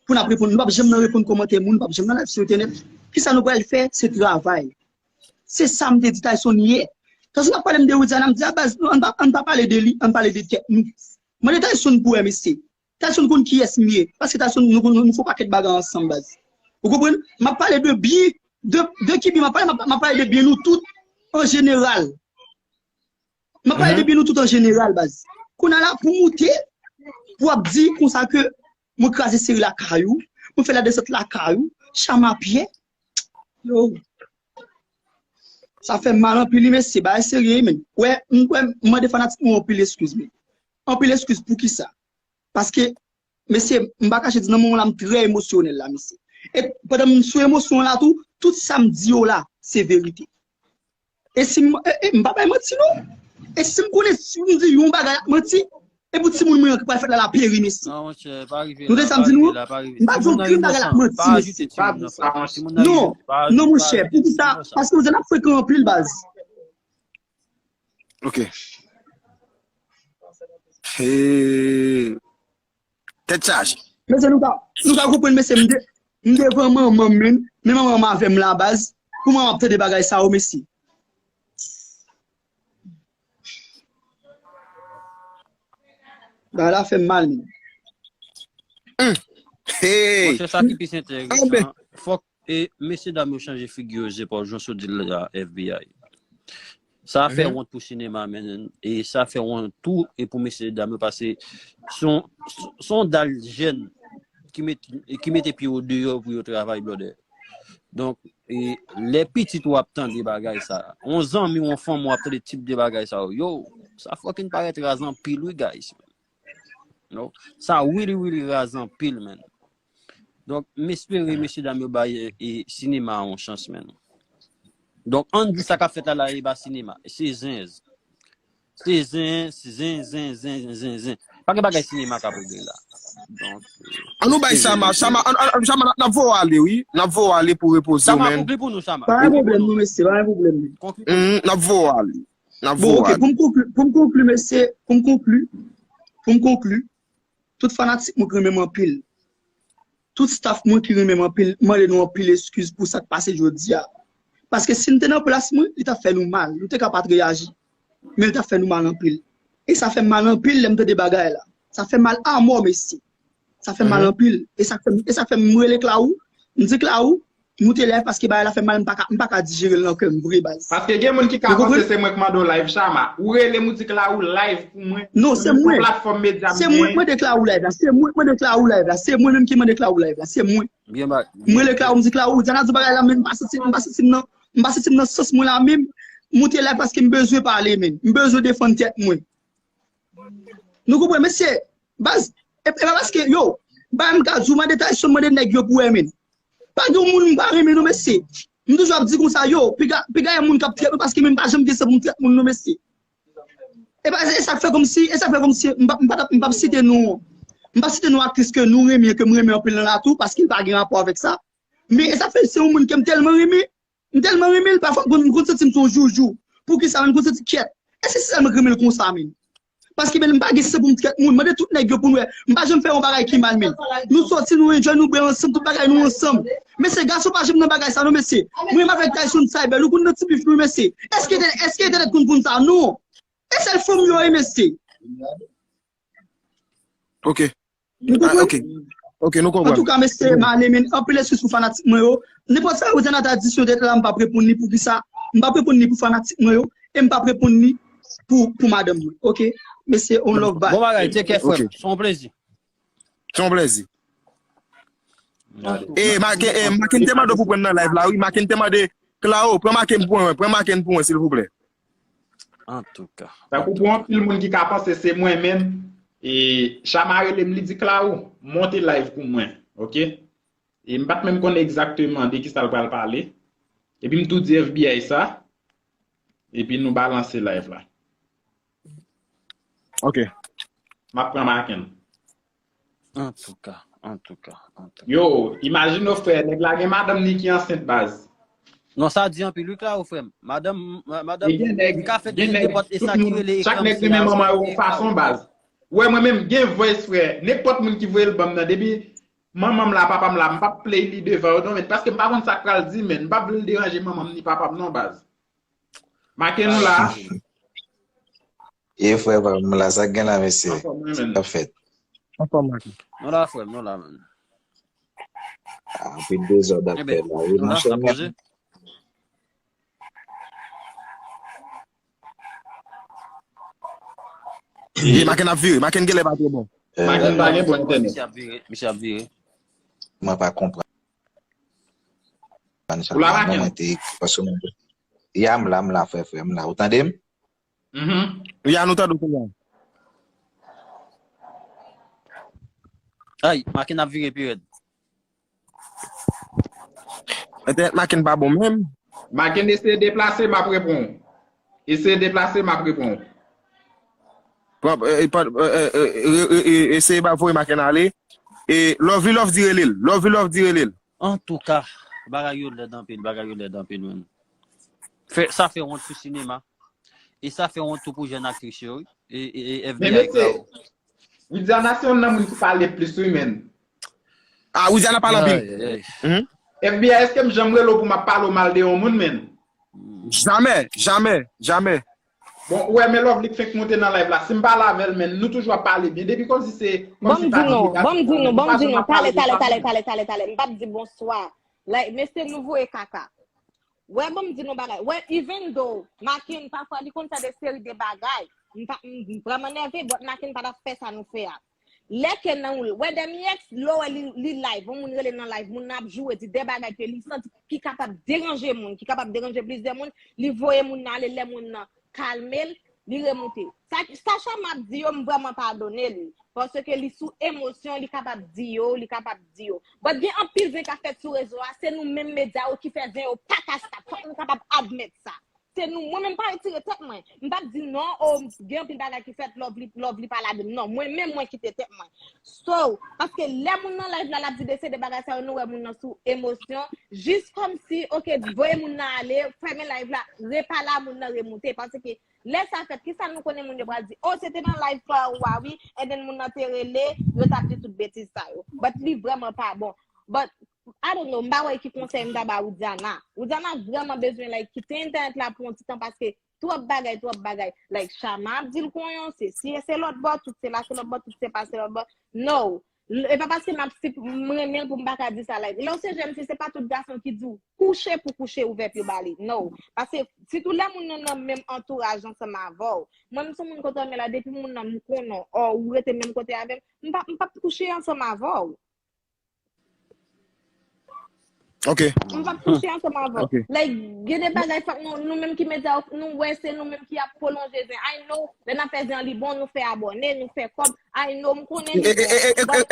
pou n ap reponn, nou p ap janm nan reponn kòmantè moun, nou p ap janm nan live sou entènèt. Kisa nou pral fè? Se travay. Se sa m te di Tyson yè. Tyson ap pale m de Widiana, m di, a baz, non, ann pa, ann pa pale de li, ann pale de tèt nou. Mande Tyson pou wè, mesye. Tyson konn kiyès m ye. Paske Tyson, nou, nou, nou fè yon pakèt bagay ansanm, baz. Ou konprann? M ap pale de byen, de, de ki byen m ap pale? M ap, m ap pale de byen nou tout, an jeneral. M ap pale de byen nou tout an jeneral, baz. Kounye a la, pou moute, pou ap di konsa ke mwen kraze seri lakay ou, mwen fè ladesant lakay ou, Chama Pyè. Yo. Sa fè m mal anpil, wi, mesye, bagay serye, wi, menn. Wè, m, wè, m mande fanatik mwen anpil eskiz, menn. Anpil eskiz pou kisa? Paske, mesye, m pa kache di nan moman la, m trè emosyonèl la, mesye. E pandan m sou emosyon la tou, tout sa m di yo la, se verite. E si m, e, e, m pa bay manti, non. E si m konnen si m di yon bagay ak manti, e pou timoun mwen an ki pral fèt la, l ap peri, mesye. Non, monchè, pa rive la, nou te sa m di nou, m pa di yon grenn bagay ak manti, mesye. Non, non, monchè, pou ki sa? Paske nou te n ap frekan anpil, baz. Ok. Hey. Tèt chaje. Mesye, nou ka, nou ka konprann, mesye, m de, m devan manman m, men, men manman m avè m la, baz. Pou manman m ap tande bagay sa yo, mesye. Bagay la fè m mal, men. Hum. Hey. Monchè, sa ki pi enteresan, fòk e mesye dam yo chanje figi yo, zepòl, jan w di l la, F B I. Sa fè wont pou sinema, men, e sa fè wont tou e pou mesye dam yo, paske se yon, se yon dal jèn ki met, ki mete pye yo deyò pou yo travay, brother. Donk, e lè pitit ou ap tande bagay sa, yon zanmi w, yon fanmi w ap tande tip de bagay sa yo, yo, sa fucking parèt raz anpil, wi, guys. No. Sa really, really raz anpil, man. Donk, m espere mesye dam yo bay, e, sinema a yon chans, man. Donk, ann di sa k ap fèt la, la, e pa sinema. Se zen. Se zen, se zen, zen, zen, zen, zen. Pa gen bagay sinema k ap regle la. Donk, e, ann nou bay Chama, Chama, ann, ann, Chama, n ap voye w ale, wi. N ap voye w ale pou repoze w, man. Konkli pou nou, Chama. Pa gen pwoblèm, non, mesye, pa gen pwoblèm. Konkli pou nou. N ap voye w ale. N ap voye w ale. Bon, ok, pou m konkli, pou m konkli, mesye, pou m konkli, pou m konkli, tout fanatik mwen ki renmen m anpil, tout staff mwen ki renmen m anpil, m mande nou anpil eskiz pou sa k pase jodi a. Paske si n te nan plas mwen, li t ap fè nou mal. Nou te ka pa t reyaji, men li t ap fè nou mal anpil. E sa fè m mal anpil lè m tande bagay la. Sa fè m mal amò, mesye. Sa fè m mal anpil. E sa fè m, e sa fè m rele Claro. M di Claro, moute live paske bagay la fè m mal, m pa ka, m pa ka dijere l nan kè m vre, baz. Paske gen moun ki ka panse se mwen k mande w live, Chama. Ou rele m, ou di Claro live pou mwen. Non, se mwen. Sou platfòm medya m genyen. Se mwen k mande Claro live la. Se mwen k mande Claro live la. Se mwen menm ki mande Claro live la. Se mwen. M rele Claro, m di Claro, Diana di bagay la, men m pa santi, m pa santi m nan, m pa santi m nan sans mwen la menm. Moute live paske m bezwen pale, men. M bezwen defann tèt mwen. Nou konprann, mesye? Baz, e, e pa paske, yo, ba m ka di w, mande Tyson, mande nèg yo pou wè, men. Pa gen yon moun m pa renmen, non, mesye. M toujou ap di konsa, yo, piga, piga yon moun k ap trèt mwen, paske men m pa janm gen san pou m trèt moun, non, mesye. E pa, e sa k fè kòmsi, e sa k fè kòmsi, m p ap, m p ap, m p ap site non. M p ap site non aktris ke nou renmen, ke m renmen anpil nan la tou, paske l pa gen rapò avèk sa. Men e sa k fè se yon moun ke m tèlman renmen, m tèlman renmen l, pafwa m konn, m konn santi m se yon joujou. Poukisa, men m konn santi kyèt. Èske se sèl mwen k renmen l konsa, men? Paske, men, m pa gen san pou m trèt moun. Mande tout nèg yo pou n wè. M pa janm fè yon bagay ki mal, men. Nou sòti, nou enjoy, nou bwè ansanm, tout bagay nou ansanm. Mesye, gason pa janm nan bagay sa, non, mesye. Mwen menm avèk Tyson Cyber, nou konn nan ti bif nou, mesye. Èske, èske entènèt konn konn sa? Non. E sèl fanm yo ye, mesye. Ok. Nou konprann? Ah, ok. Ok, nou konprann. Antouka, mesye, m ale, men anpil eskiz pou fanatik mwen yo. Nenpòt sa Widiana ta di sou tèt la, m p ap reponn li. Poukisa? M p ap reponn li pou fanatik mwen yo, e m p ap reponn li pou, pou madanm mwen. Ok? Mesye, on love, bye. Bon bagay, take care, frè m. Ok. Se yon plezi. Se yon plezi. E, Maken, e, Maken te mande pou pran nan live la, wi. Maken te mande, Claro, pran Maken pou mwen, pran Maken pou mwen, silvouplè. Antouka. Tankou pou anpil moun ki ka panse se mwen menm, e, Chama rele m, li di, Claro, monte live pou mwen, ok? E m pa t menm konnen egzakteman de ki sa l pral pale. Epi m tou di F B I sa, epi nou balanse live la. Ok. M ap pran Maken. Antouka, antouka, antouka. Yo, imajine w, frè, nèg la gen madanm ni ki ansent, baz. Non, sa di anpil, wi, Claro, frè m. Madanm, ma-, madanm, li ka fè nenpòt e sa ki rele ekran, chak nèg renmen manman yo yon fason, baz. Ou wè, mwen menm, gen voice, frè. Nenpòt moun ki voye l ban m nan, depi manman m la, papa m la, m p ap play li devan yo, non, men paske m pa konn sa k pral di, men m p ap vle l deranje manman m ni papa m, non, baz. Maken, nou la. Ye, frè pa m la, sa k gen la, mesye? Anfòm, wi, men. Sa k ap fèt? Anfòm, Maken. Nou la, frè m, nou la, men. Ah, anpil dezòd ap fèt la, wi, monchè, men. Ye, Maken ap vire. Maken genlè pa twò bon. Maken pa gen bon entènèt. Misye ap vire, misye ap vire. Mwen pa konprann. Ou la, Maken? Mwen te, paske mwen, ya, m la, m la, frè, frè, m la. Ou tande m? Mhm. Ya, nou tande w kounye a. Ay, Maken ap vire pi rèd. Entènèt Maken pa bon menm. Maken, eseye deplase, m ap reponn w. Eseye deplase, m ap reponn w. Pran, e, e, pran, e, e, e, e, e, eseye ba voye Maken ale. E Lovely Love di rele l. Lovely Love di rele l. Antouka, bagay yo lèd anpil, bagay yo lèd anpil, menm. Fè, sa fè wont sou sinema. E sa fè wont tou pou jèn aktris yo, wi. E, e, e F B I, men mesye, Widiana se youn nan moun ki pale plis, wi, men. Ah, Widiana pale anpil. Ay, ay. Mhm. F B I, èske m janm rele w pou m ap pale w mal de yon moun, men? Jamè, jamè, jamè. Bon, ou wè, men Lovely k fenk monte nan live la. Si m pale avè l, men, nou toujou ap pale byen. Depi kòmsi se, kòmsi pa di negatif, ban m di nou, ban m di nou, talè, talè, talè, talè, talè, talè. M p ap di bonswa. Like, mesye, nou voye kaka. Wè, ban m di nou bagay. Wè, even though Maken, pafwa, li konn fè de seri de bagay. M pa, m, m vrèman nève, but Maken pa t ap fè sa nou fè a. Lè ke nan ou, wè, dènye ex, lè w wè li, li live, yon moun rele nan live, moun nan ap joure, di de bagay ke li santi ki kapab deranje moun, ki kapab deranje plizyè moun, li voye moun nan ale, lè moun nan kalme l, li remoute. Sa, sa Chama ap di yo, m vrèman padone li. Paske li sou emosyon, li kapab di yo, li kapab di yo. But gen anpil zen k ap fèt sou rezo a, se nou menm medya yo ki fè zen yo pa ka stop. Fòk nou kapab admèt sa. Se nou, mwen menm pa retire tèt mwen. M p ap di non, o, gen anpil bagay ki fèt, Lovely, Lovely pa ladann. Non, mwen menm mwen kite tèt mwen. So, paske lè moun nan live la, l ap di de se de bagay sa yo, nou wè moun nan sou emosyon, jis kòmsi, ok, voye moun nan ale, fèmen live la, repale a moun nan remoute, paske lè sa fèt, kisa nou konnen moun yo pral di? Oh, se te nan live pa ou a, wi, and then moun nan te rele, yo t ap di tout betiz sa yo. But li vrèman pa bon. But, I don't know, m pa wè ki konsèy m ta ba Widiana. Widiana vrèman bezwen, like, kite entènèt la pou yon ti tan, paske twòp bagay, twòp bagay. Like, Chama ap di l konyon, se si e se lòt bò, tout se la, se lòt bò, tout se pa, se lòt bò. No. L-, e pa paske m ap sip-, m renmen l pou m pa ka di sa, like, lè w se jèn fi, se pa tout gason ki di w kouche pou kouche, ouvè pye w ba li. No. Paske, sitou lè moun nan nan menm antouraj ansanm avè w. Mwen, m se yon moun kote w ye la, depi moun nan m konnen w, ou rete menm kote avè m, m p ap, m p ap kouche ansanm avè w. Ok. M p ap kouche ansanm avè w. Ok. Like, gen de bagay fòk nou, nou menm ki medya, nou wè se nou menm ki ap pwolonje zen. I know, lè n ap fè zen an, li bon, nou fè abòne, nou fè kòb. I know, m konnen li bon. But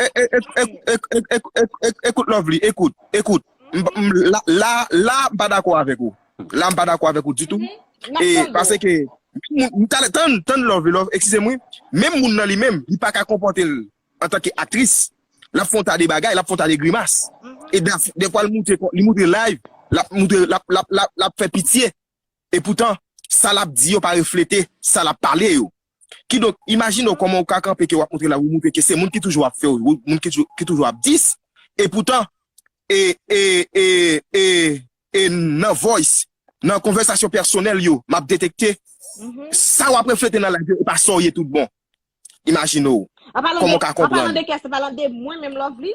ekout, Lovely, ekout, ekout. M, m, la, la, la, m pa dakò avèk ou. La, m pa dakò avèk ou ditou. E paske, m, m, talè, tann, tann Lovely, Love, eskize m, wi. Menm moun nan li menm, li pa ka konpòte l antanke aktris, l ap fè yon ta de bagay, l ap fè yon ta de grimas. E dèf-, dèfwa, li moutre, li moutre live, l ap moutre, l ap, l ap, l ap, l ap fè pitye. E poutan, sa l ap di yo pa reflete sa l ap pale yo. Kidonk, imajine w kòman w ka kanpe ke w ap moutre la, ou moutre ke se moun ki toujou ap fè w, moun ki toujou, ki toujou ap dis. E poutan, e, e, e, e, e nan voice, nan konvèsasyon pèsonèl yo, m ap detekte sa w ap reflete nan live yo, e pa sa w ye tout bon. Imajine w. An palan de, kòman w ka an palan konprann? De kè, an palan de mwen menm, Lovely,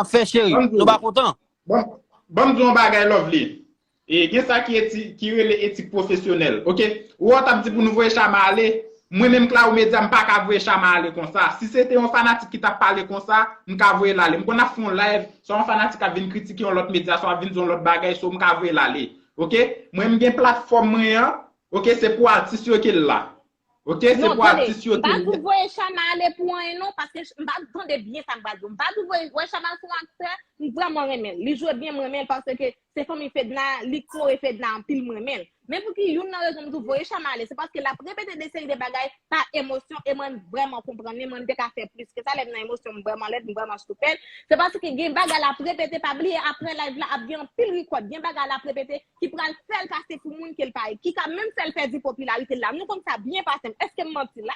n ap fè, cheri. Nou pa kontan. Bon, bon, m di yon bagay, Lovely. E gen sa ki eti, ki rele etik pwofesyonèl. Oke? Ou wè w t ap di pou nou voye Chama ale. Mwen menm Claro Media, m pa ka voye Chama ale konsa. Si se te yon fanatik ki t ap pale konsa, m ka voye l ale. M konn ap fè yon live, swa yon fanatik ap vin kritike yon lòt medya, swa ap vin di yon lòt bagay, so m ka voye l ale. Oke? Mwen m gen platfòm mwen an, oke, se pou atis yo ke l la. Oke, se pou atis yo ke l la. Non, tande, m pa di w voye Chama ale pou anyen non, paske m pa tande byen sa m pral di w. M pa di w voye, voye Chama se yon aktè, m vrèman renmen l. Li jwe byen, m renmen l paske se fanmi Fedna, li kore Fedna anpil, m renmen l. Men pouki youn nan rezon m di w voye Chama ale, se paske l ap repete de seri de bagay pa emosyon, e mwen vrèman konprann li, mwen m te ka fè plis ke sa, lè m nan emosyon, m vrèman lèd, m vrèman stupid. Se paske gen bagay l ap repete, pa bliye, apre live la, ap gen anpil record, gen bagay l ap repete ki pral fè l pase pou moun ke l pa ye, ki ka menm fè l pèdi popilarite l la. Nou konn sa byen pase m. Èske m manti la?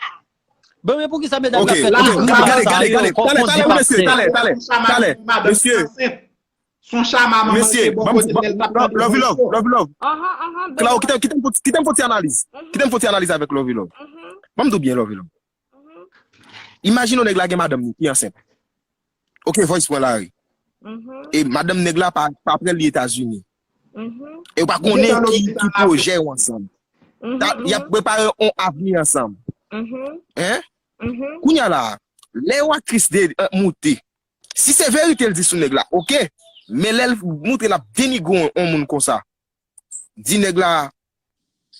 Bon, men poukisa medam yo ap fè tout moun sa yo, kòm kòm se pa fè? Talè, talè, talè, mesye, talè, talè, talè, mesye. Son Chama manman te bò kote l, l t ap tande Voice. Love, love, love. Claro, kite m, kite m fè, kite m fè ti analiz. Kite m fè ti analiz avèk Love, love. Ban m di w byen, Love, love. Imajine w nèg la gen madanm li ki ansent. Oke, Voice pran lari. E madanm nèg la pa, pa prè li Etazini. E w pa konnen ki, ki pwojè yo ansanm. Y ap prepare yon avni ansanm. Hein? Kounye a la, lè yon aktris de, eh, moute, si se verite l di sou nèg la, oke. Men lè l moutre l ap denigre yon, yon moun konsa, di nèg la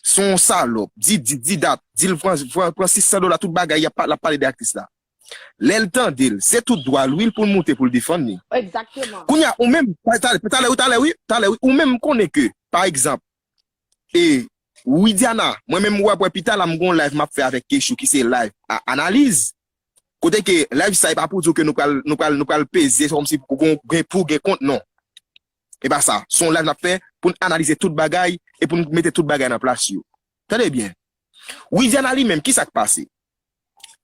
se yon salòp, di, di, di dat, di l pran, pran, pran sis san dola, tout bagay, y ap pa-, l ap pale de aktris la. Lè l tande l, se tout dwa l, wi, l pou l moute pou l defann li. Egzakteman. Kounye a, ou menm, talè, talè, wi, talè, wi, talè, wi, ou menm konnen ke, pa egzanp, e Widiana, mwen menm, w ap wè pita la, m gon live m ap fè avèk Kechou, ki se live a analiz. Kote ke live sa, e pa pou di w ke nou pral, nou pral, nou pral peze, se kòmsi pou gen, gen pou, gen kont, non. E pa sa. Se yon live n ap fè pou n analize tout bagay e pou n mete tout bagay nan plas yo. Tande byen. Widiana li menm, ki sa k pase?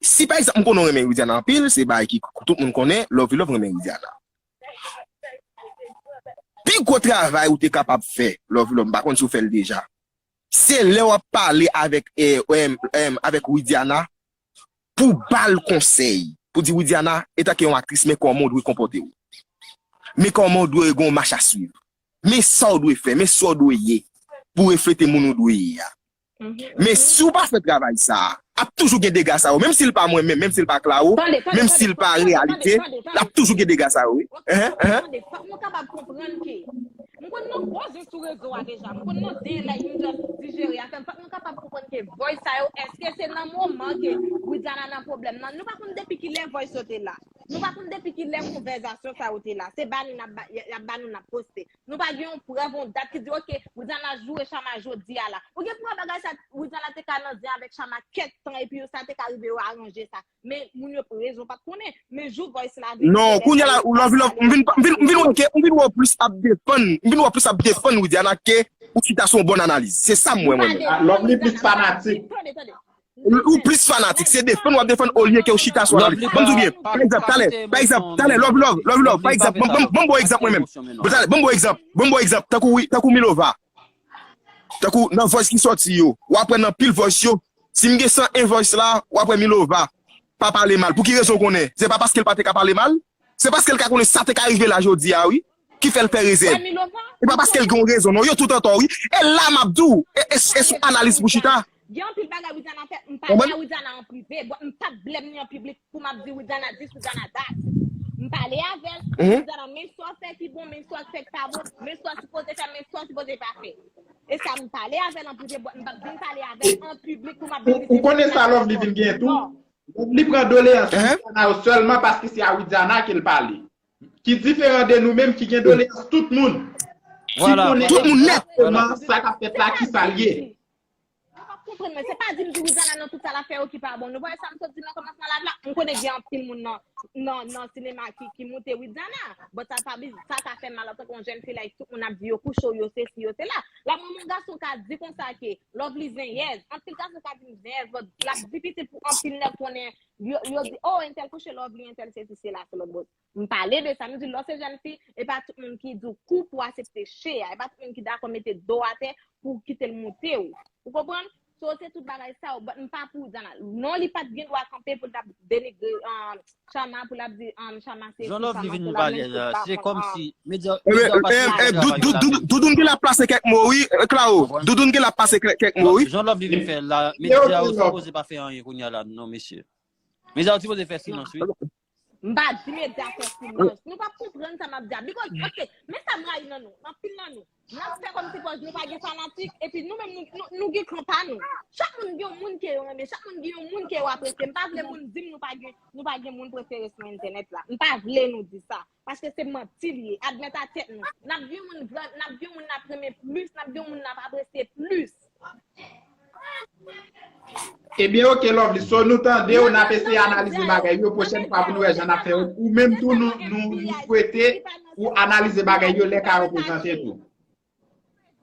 Si pa egzanp, m konnen w renmen Widiana anpil, se bagay ki tout moun konnen, Love Love renmen Widiana. Pi gwo travay ou te kapab fè, Love Love, m pa konn si w fè l deja. Se lè w ap pale avèk, eh, eh, eh, avèk Widiana, pou ba l konsèy, pou di Widiana, etanke yon aktris, men kòman w dwe konpòte w. Men kòman w dwe gen yon mach a swiv. Men sa w dwe fè, men sa w dwe ye, pou reflete moun ou dwe ye a. Men si w pa fè travay sa a, ap toujou gen dega sa yo. Menm si l pa mwen menm, menm si l pa Claro, menm si l pa reyalite, l ap toujou gen dega sa yo, wi. Enhen, enhen. Tande, fòk nou kapab konprann ke m konn nan gwo zen sou rezo a deja. M konn nan zen like m just dijere a. Fè m fòk nou kapab konprann ke voice sa yo, èske se nan moman ke Widiana nan pwoblèm nan? Nou pa konn depi kilè voice yo te la. Nou pa konn depi kilè konvèzasyon sa yo te la. Se ba nou n ap ba, y ap ba nou n ap poste. Nou pa gen yon prèv, yon dat ki di, oke, Widiana joure Chama jodi a la. Ou gen pou wè bagay sa, Widiana te ka nan zen avèk Chama kèk tan, epi sa te ka rive yo aranje sa. Men moun yo prezon pa t konnen. Men jou voice la vin. Non, kounye a la, ou Love Love, m vin, m vin, m vin wè ke, m vin wè w plis ap defann, m vin wè w plis ap defann Widiana ke ou chita sou yon bòn analiz. Se sa m wè mwen menm. Ah, Lovely plis fanatik. Tande, tande. Ou plis fanatik, se defann w ap defann olye ke w chita sou analiz. Ban m di w byen, pa egzanp, talè, pa egzanp, talè, Lovely Love, Lovely Love, pa egzanp, ban m ba w egzanp mwen menm. Ban m ba w egzanp, ban m ba w egzanp, tankou, tankou Milova. Tankou nan voice ki sòti yo, w ap wè nan pil voice yo, si m gen san en voice la, w ap wè Milova pa pale mal. Pou ki rezon w konnen? Se pa paske l pa te ka pale mal? Se paske l ka konnen sa te ka rive la jodi a, wi, ki fè l fè rezèv. E pa paske l gen yon rezon, non, yo tout antò, wi. E la m ap di w, e, e, e sou analiz pou chita. Gen anpil bagay Widiana fè, m pale a Widiana an prive, but m p ap blame li an piblik pou m ap di Widiana this, Widiana that. M pale avè l, Widiana, men sa w fè ki bon, men sa w fè ki pa bon, men sa w sipoze fè, men sa w sipoze pa fè. E sa m pale avè l an prive, but m p ap vin pale avè l an piblik pou m ap vin di Ou konnen sa Lovely vin gen tou? Lovely pran doleyans Widiana yo sèlman paske se a Widiana ke l pale. Ki diferan de nou menm ki gen doleyans tout moun. Ki konnen egzakteman sa k ap fèt la, ki sa l ye. Nou p ap konprann mwen. Se pa di m di Widiana nan tout sa l ap fè yo ki pa bon. Nou pa wè sa m sot di nan kòmansman live la? M konnen gen anpil moun nan, nan, nan sinema ki, ki moute Widiana. But sa pa, sa ka fè mal antanke yon jèn fi, like, tout moun ap di yo kouche w, yo sesi, yo sela. La, mwen, yon gason ka di konsa ke Lovely zenyèz. Anpil gason ka di m zenyèz, but l ap difisil pou anpil nèg konnen, yo, yo di, oh, entèl kouche Lovely, entèl sesi, sela, se lòt bò. M pale de sa, m di lè w se jèn fi, e pa tout moun ki di w kou pou w aksepte che a, e pa tout moun ki dakò mete do w atè pou w kite l moute w. Ou konprann? So, se tout bagay sa yo, but m pa pou Dana. Non, li pa t gen dwa kanpe pou l t ap denigre um, Chama, pou l ap di um, Chama se Jan Lovely vin pale la, se kòmsi medya Doudoun gen la pase kèk mo, wi, Claro. Doudoun gen la pase kèk mo, wi. Jan Lovely vin fè la, medya yo sipoze pa fè anyen kounye a la, non, mesye. Medya yo sipoze fè silans, wi. M pa di medya fè silans. Nou p ap konprann sa m ap di a. Because, ok, men sa m rayi nan nou, anpil nan nou. N ap fè kòmsi pòz nou pa gen fanatik, epi nou menm nou, nou, nou gen kan pa nou. Chak moun gen yon moun ke yo renmen, chak moun gen yon moun ke yo apresye. M pa vle moun di m nou pa gen, nou pa gen moun prefere sou entènèt la. M pa vle nou di sa. Paske se manti li ye. Admèt a tèt nou. N ap gen moun, n ap gen moun n ap renmen plis, n ap gen moun n ap apresye plis. Ebyen, ok, Lovely. So, nou tande w, n ap eseye analize bagay yo. Pwochèn fwa pou nou wè jan n ap fè yo. Ou menm tou, nou, nou, nou swete ou analize bagay yo lè ka reprezante tou.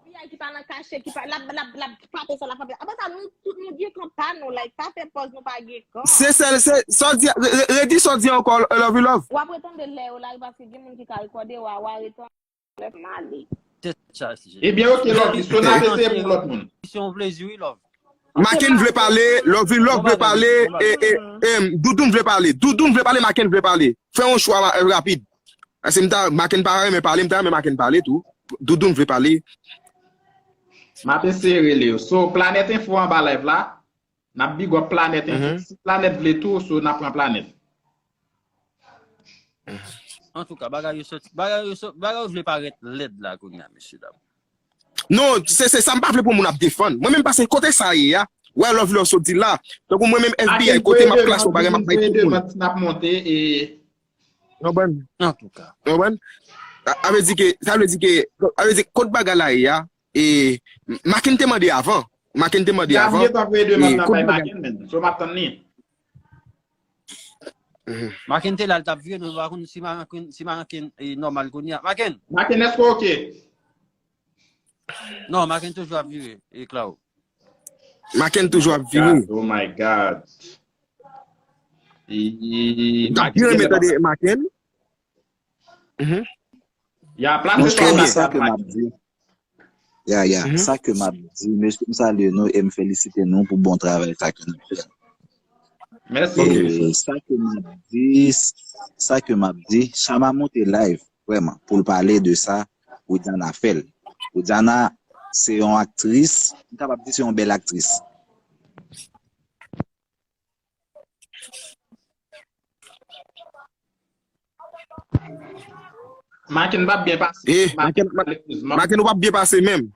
F B I ki pa nan kache, ki pa, l ap, l ap, l ap frape sa, l ap frape. Apre sa, nou tout nou gen kan pa nou, like, pa fè pòz nou pa gen kan. Se sèl, se, sa w di, re- re- redi sa w di ankò, Lovely Love. W ap retande lè yo la, paske gen moun ki ka rekòde, w a, w a retande. Ebyen, ok, Lovely, so n ap eseye pou lòt moun. Maken vle pale, Lovely Love vle pale, e, e, em, Doudoun vle pale. Doudoun vle pale, Maken vle pale. Fè yon chwa rapid. Paske m ta, Maken pa renmen pale, m ta renmen Maken pale tou. Doudoun vle pale. M ap eseye rele yo. So, Planèt Enfo anba live la. N ap big up Planèt Enfo. Si Planèt vle tou, so n ap pran Planèt. Antouka, bagay yo soti, bagay yo soti, bagay yo vle parèt lèd la kounye a, mesye dam. Non, se se sa m pa vle pou moun ap defann. Mwen menm pase kote sa ye a, wè Lovely Love sot di la. Tankou mwen menm F B I, kote m ap klase yon bagay, m ap bay tout moun. N ap monte e Konprann? Antouka. Konprann? A vle di ke, sa vle di ke, a vle di kot bagay la ye a, e Maken te mande avan. Maken te mande avan. Gabriel pa voye demann nan bay Maken menm. So m ap tann li. Maken te la, l t ap vire, nou pa konn si Maken, si Maken e nòmal kounye a. Maken! Maken, èske w oke? Non, Maken toujou ap vire, e Claro. Maken toujou ap vire. Oh my God. M t ap byen renmen tande Maken. Ya, plase sa sa ke m ap di. Ya, ya, sa ke m ap di, mesye, m salye nou e m felisite nou pou bon travay sa ke nou fè. Mèsi. Sa ke m ap di, sa ke m ap di, Chama monte live, vrèman, pou l pale de sa Widiana fè l. Widiana se yon aktris, m kapab di se yon bèl aktris. Maken p ap byen pase. Eh, Maken, Maken ou p ap byen pase menm.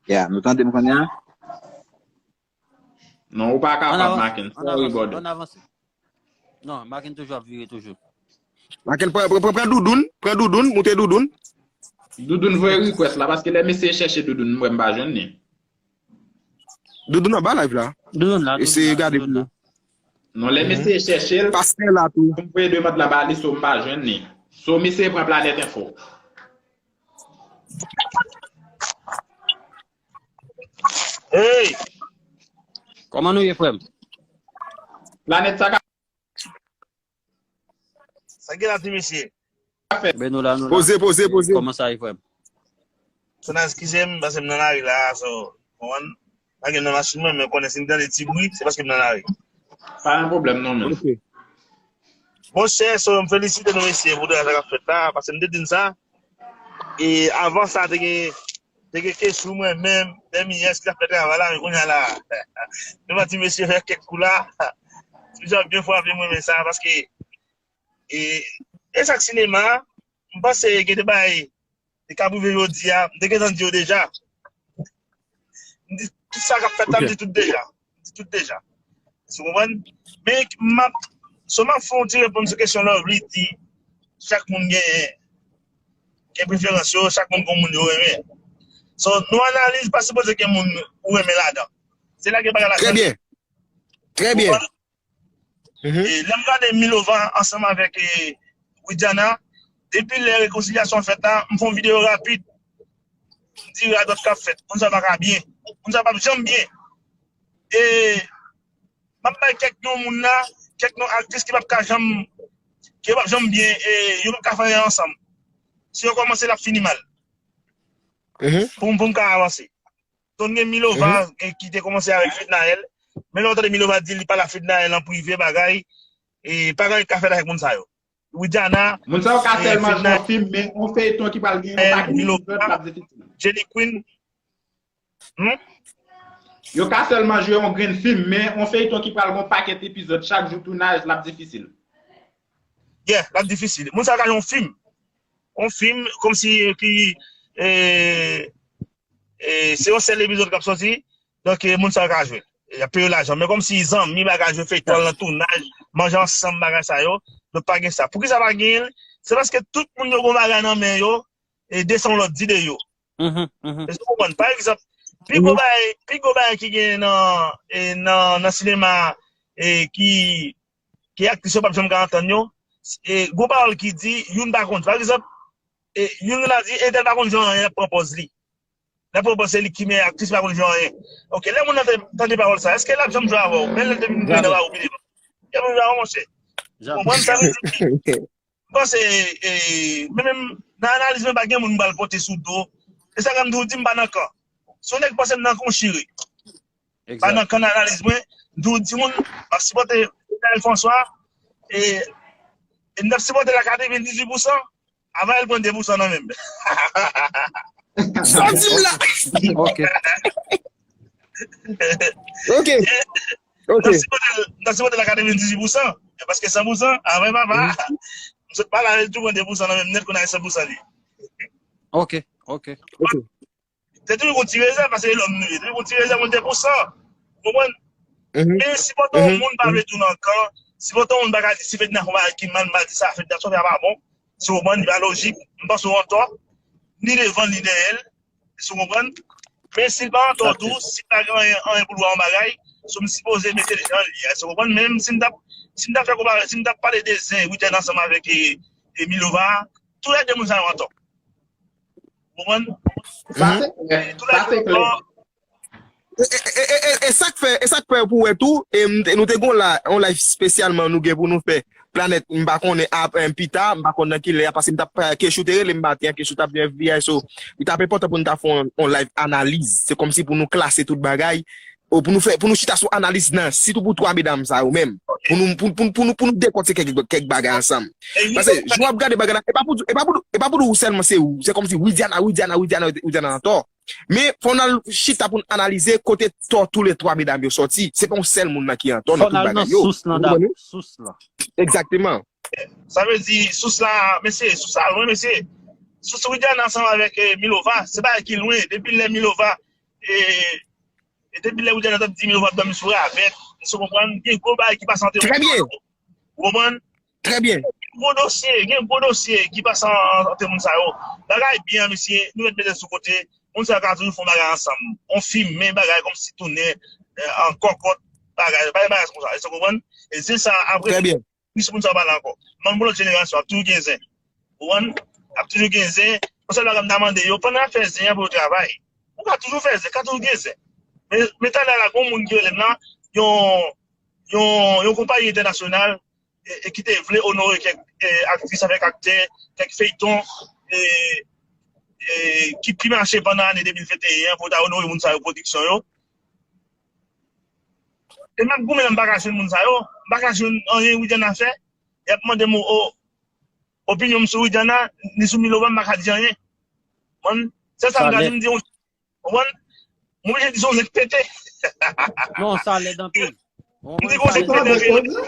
Ya, nou tande m kounye a? Non, ou pa kapab, Maken. Sorry, brother. Ann avanse. Non, Maken toujou ap vire toujou. Maken, pran, pran, pran Doudoun, pran Doudoun, moute Doudoun. Doudoun voye request la, paske lè m eseye chèche Doudoun, m wè m pa jwenn li. Doudoun anba live la. Doudoun la. Eseye gade pou. Non, lè m eseye chèche l. Pastè la tou. M voye demann la ba li, so m pa jwenn li. So m eseye pran Planèt Enfo. Hey! Kòman nou ye, frè m? Planèt sa ka Sa gen la ti mesye. Ben nou la, nou la. Poze, poze, poze. Kòman sa ye, frè m? Sona eskize m, paske m nan lari la, so, konprann? Pa gen nan machin mwen, men konnen si m tande ti bri, se paske m nan lari. Pa gen pwoblèm non men. Ok. Monchè, so, m felisite nou mesye pou travay sa k ap fèt la, paske m te di n sa. E avan sa, te gen, te gen kesou mwen menm, dèmi yès ki t ap fè travay la, men kounye a la, nou pa ti mesye fè kèk kou la. Ti mesye ap byen frape mwen, men sa, paske, e, e sa k sinema, m panse gen de bagay, e k ap rive jodi a, m te gentan di yo deja. M di, tout sa k ap fèt la, m di tout deja. M di tout deja. Ou konprann? Men, m ap, so m ap fè yon ti repons sou kesyon Lovely di, chak moun gen, gen preferans yo, chak moun gen moun yo renmen. So, nou analiz pa sipoze gen moun ou renmen ladan. Se la gen bagay la. Trè byen. Trè byen. E lè m gade Milova ansanm avèk e, Widiana, depi lè rekonsilyasyon fèt la, m fè yon videyo rapid. M di radòt k ap fèt. Moun sa pa ka byen. Moun sa p ap janm byen. E m ap bay kèk non moun la, kèk non aktris ki p ap ka janm, ki p ap janm byen, e yo p ap ka fè anyen ansanm. Si yo kòmanse, l ap fini mal. Pou m, pou m ka avanse. Donk gen Milova e, ki te kòmanse avèk Fednaelle. Men lè w tande Milova di li pale a Fednaelle an prive bagay, e pa gen anyen k ka fèt avèk moun sa yo. Widiana, Moun sa yo ka sèlman jwe yon fim, men yon feyton ki pral gen yon pakèt epizòd l ap difisil. Jenny Queen. Hmm? Yo ka sèlman jwe yon grenn fim, men yon feyton ki pral gen yon pakèt epizòd chak jou tounaj l ap difisil. Yeah, l ap difisil. Moun sa yo ka jwe yon fim. Yon fim, kòmsi ki, e, e, se yon sèl epizòd k ap sòti, donk e, moun sa yo ka jwe. Y ap peye yo lajan. Men kòmsi zanmi, bagay jwe feyton nan tounaj, manje ansanm, bagay sa yo, donk pa gen sa. Poukisa pa gen l? Se paske tout moun yo gen bagay nan men yo, e desann lòt di de yo. Èske w konprann? Pa egzanp, pi gwo bagay, pi gwo bagay ki gen nan, e, nan, nan sinema, e, ki, ki aktris yo p ap janm ka antann yo, e, gwo pawòl ki di, youn pa konn. Pa egzanp, e, youn la di, entèl pa konn jwe anyen, l ap pran pòz li. L ap pran pòz se li ki meyè aktris, pa konn jwe anyen. Ok, lè moun nan te tande pawòl sa, èske l ap janm jwe avè w? Men lè l te vin jwe nan ba ou pi devan. L ap janm jwe avè w, monchè. Konprann sa vle di? M panse, e, men menm nan analiz mwen, pa gen moun m pral pote sou do. E sa k fè m di w di m pa nan kan. Si yon nèg panse m nan kan, w chire. Pa nan kan nan analiz mwen, m di w di moun, m ap sipòte Daniel François, e, e m t ap sipòte l a katrevendizuit pousan, avan l pran de pousan nan men m. Sa w di m la? Ok. Ok. M Ok. t ap sipòte l, m t ap sipòte l a katrevendizuit pousan. Paske san pousan, avan papa, m sot pale avè l tou pran de pousan nan men m nèt, kounye a se san pousan li. Ok, ok. Ok. Se toujou gon ti rezèv, paske se lòm nou ye. Toujou gon ti rezèv, gon de pousan. Ou konprann? Men sipòte yon moun pa vle di w nan kan. Sipòte yon moun pa ka di si Fedna fè yon bagay ki mal, m pa di sa, Fedna sa w fè a pa bon. Si w konprann, li pa lojik. M panse w antò. Ni devan, ni dèyè l. Si w konprann? Men si l pa antò tou, si l pa gen anyen, anyen pou l wè yon bagay, so m sipoze mete l jan l ye a. Si w konprann? Men si m t ap, si m t ap fè konpa-, si m t ap pale de zen, Witèn ansanm avèk e, e Milova, tou lè de moun sa yo antò. Ou konprann? Sa se klè. Sa se klè. E, e, e, e, e sa k fè, e sa k fè pou wè tou, e m te, nou te gon la, yon live espesyalman nou gen pou nou fè Planèt, m pa konnen ap, em, pita, m pa konn nan ki lè a, paske m t ap, eh, Kechou te rele m maten an, Kechou t ap gen F B I, so, li t ap enpòtan pou nou ta fè yon, yon live analiz. Se kòmsi pou nou klase tout bagay, ou pou nou fè, pou nou chita sou analiz nan, sitou pou twa medam sa yo menm. Pou nou, pou, pou, pou nou, pou nou dekòtike kèk, kèk bagay ansanm. Paske, jan w ap gade bagay la, e pa pou, e pa pou, e pa pou di w sèlman se ou. Se kòmsi Widiana, Widiana, Widiana, Widiana antò. Men, fò n al chita pou n analize kote tò toulètwa medam yo sòti. Se pa yon sèl moun nan ki antò nan tout bagay yo. Fò n al nan sous lan dabò. Sous lan. Egzakteman. Sa vle di, sous la, mesye, sous la lwen, mesye. Sous Widiana ansanm avèk, eh, Milova, se bagay ki lwen. Depi lè Milova, eh, e depi lè Widiana t ap di Milova ap dòmi sou ravèt, èske w konprann? Gen gwo bagay ki pase ant moun sa yo. Ou konprann? Trè byen. Gwo dosye, gen gwo dosye ki pase an, ant moun sa yo. Bagay byen, mesye, nou mèt mete sou kote. Moun sa yo ka toujou fè yon bagay ansanm. Yon fim, men bagay kòmsi tounen, eh, an kòkòt, bagay, bagay, bagay konsa. Èske w konprann? E se sa, apre, plis moun sa yo pale ankò. Ban m pou lòt jenerasyon, ap toujou gen zen. Ou konprann? Ap toujou gen zen. Yon sèl bagay m ta mande yo, pandan y ap fè zen an pou yo travay. Ou ka toujou fè zen, ka toujou gen zen. Men, men talè a la, gen yon moun ki rele m la, yon, yon, yon konpayi entènasyonal, e, e ki te vle onore kèk e, aktris avèk aktè, kèk feyton, e, e, ki pi mache pandan ane de mil venteyen an, pou ta onore moun sa yo, pwodiksyon yo. E m ap goumen la, m pa ka jwenn moun sa yo, m pa ka jwenn anyen Widiana fè. Y ap mande m o, opinyon m sou Widiana, ni sou Milova, m pa ka di anyen. Konprann? Sèl sa m ka di, m di yon Konprann? M oblije di se yon nèg pete. Non, sa lèd anpil. M di konsa, ou tande koze?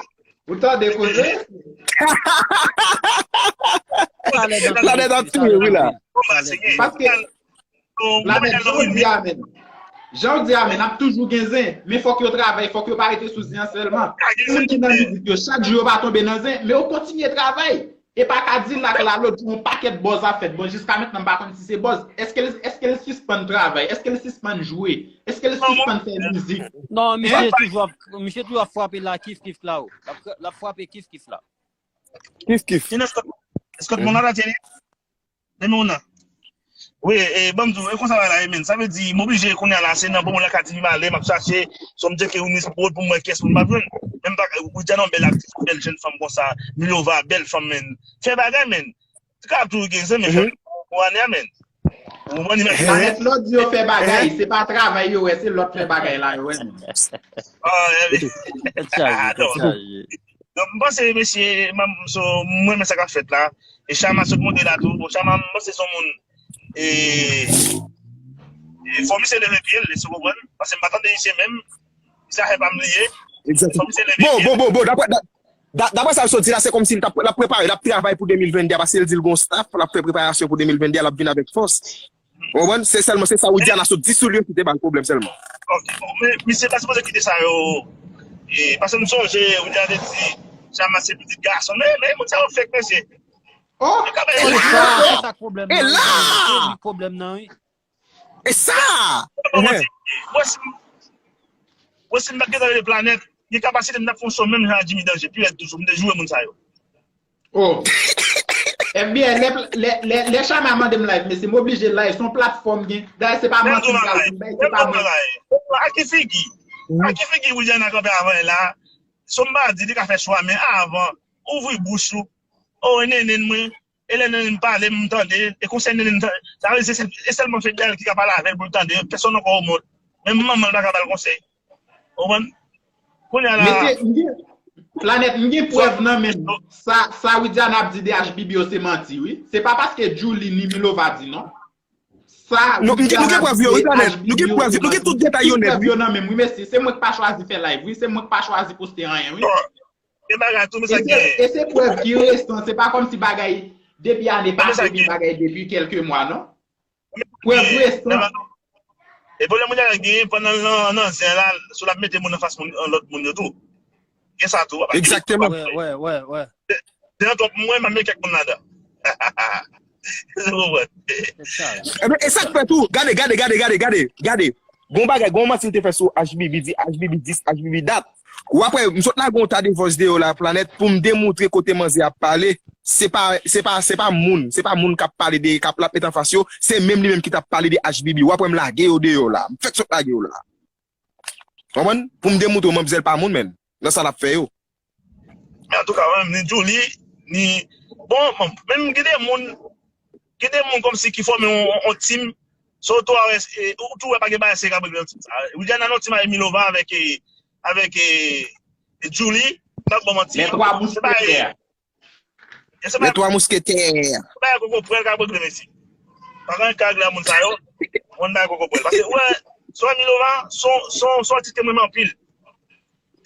Ou tande koze? Sa lèd anpil. Sa lèd anpil, wi la. Paske Planèt, jan w di a menm. Jan w di a menm, ap toujou gen zen. Men fòk yo travay, fòk yo pa rete sou zen an sèlman. Moun ki nan mizik yo, chak jou yo pa tonbe nan zen, men yo kontinye travay. E pa Kadilak la, lòt jou, yon pakèt buzz ap fèt. Bon, jiska mentnan, m pa konn si se buzz. Èske l, èske l sispann travay? Èske l sispann jwe? Èske l sispann fè mizik? Non, misye toujou ap, misye toujou ap frape la, kif kif la, o. L ap, l ap frape kif kif la. Kif kif. Eskòt, eskòt, moun nan la teni. Demi moun nan. Wi, e, ban m di w, e konsa bagay la ye, menn. Sa vle di, m oblije kounye a la, se nan bon moun la ka di m ale, m ap chache, sou m tcheke Eunice Prod pou m wè kiyès moun m ap jwenn. Men m pa, Widiana yon bèl aktris, yon bèl jèn fanm konsa, Milova, bèl fanm, menn. Fè bagay, menn. Li ka ap toujou gen zen, men fè pou ane a, menn. Ou konprann, imajine. Planèt lòt di yo fè bagay, se pa travay yo wè, se lòt fè bagay la yo wè, menn. Ah, tèt chaje, tèt chaje. Donk, m panse, mesye, m, so, m renmen sa k ap fèt la. E Chama sot monte la tou. Bon, Chama, m panse se yon moun, e, e, fò misye leve pye l, si w konprann. Paske m pa tande misye menm. Misye afè pa m li ye. Fò misye leve pye l. Bon, bon, bon, bon, daprè, da-, da-, daprè sa l sot di la, se kòmsi l t ap, l ap prepare, l ap travay pou de mil venndè a, paske l di l gon staff, l ap fè preparasyon pou de mil venndè a, l ap vin avèk fòs. Ou konprann? Se sèlman, se sa Widiana sot di sou li ki te ba l pwoblèm sèlman. Ok, bon, men misye pa sipoze kite sa yo. E, paske m sonje, Widiana te di, Chama se pitit gason. Men, men, moun sa yo fèk, mesye. Oh! Yo ka bay yon... E la! Se sa k pwoblèm nan, wi. Se li k pwoblèm nan, wi. E sa! Mwen, si m, mwen, si m pa t gentan rele Planèt, gen kapasite m t ap fè yon son menm jan ak Jimmy Danger, pi rèd toujou, m te joure moun sa yo. Oh. F B I, lè, lè, lè, lè Chama mande m live, mesye, m oblije live, se yon platfòm gen. Dayè, se pa manti m pral di, se pa mwen. Ak ki figi? Ak ki figi Widiana kanpe avan la? Sa m pa di, li ka fè chwa, men avan, ouvri bouch ou. Oh, e nenen mwen. E lè nenen m pale, m tande. E konsèy nenen m tande. Sa vle di, se, se sèlman Fedel ki ka pale avè l pou l tande. Pèsonn ankò o mond. Menm manman l pa ka ba l konsèy. Ou konprann? Kounye a la. Mesye, m gen, Planèt, m gen prèv nan men m. Sa, sa Widiana ap di de H B B yo se manti, wi. Se pa paske Djouly ni Milova di, non. Sa, nou, m gen, nou gen prèv yo, wi, Planèt. Nou gen prèv yo, nou gen tout detay yo nèt, wi. Prèv yo nan men m, wi, mesye. Se mwen k pa chwazi fè live, wi. Se mwen k pa chwazi poste anyen, wi. Gen bagay tou, men sa k genyen. E se, e se prèv ki resan, se pa kòmsi bagay depi ane pase, gen bagay depi kèlke mwa, non. Prèv resan. E pwoblèm moun yo genyen pandan l nan, nan zen la, sou l ap mete moun anfas moun, an lòt moun yo tou. Gen sa tou, w ap ap... Egzakteman. Wè, wè, wè, wè. Se nan twòp mwen, m ap met kèk moun ladan. Ou konprann? Ebyen, e sa k fè tou, gade, gade, gade, gade, gade, gade. Gon bagay, gon manti m te fè sou H B B, di H B B dis, H B B dat. Ou apre, m sot lage yon ta de voice deyò la, Planèt, pou m demontre kote manzè ap pale. Se pa, se pa, se pa moun, se pa moun k ap pale de, k ap, l ap met anfas yo, se menm li menm ki t ap pale de H B B. Ou apre m lage yo deyò la. M fèk sot lage yo la. Konprann? Pou m demontre w manmzèl pa moun, menn. Nan sa l ap fè yo. Men antouka, mwen menm, ni Djouly, ni, bon, bon, menm gen de moun, gen de moun kòmsi ki fòme yon, yon, yon team, so tou a wè, e, ou tou wè pa gen bagay serye k ap regle nan team sa. Widiana nan yon team avèk Milova, avèk, e, avèk, e, e Djouly, m p ap ba w manti. Les trois mousquetaires. E se pa... Les trois mousquetaires. Se pa koko pwèl k ap regle mesye. Pa gen anyen k ka regle a moun sa yo. Moun pa koko pwèl. Paske, wè, sou Milova, son, son, son atis ke mwen renmen anpil.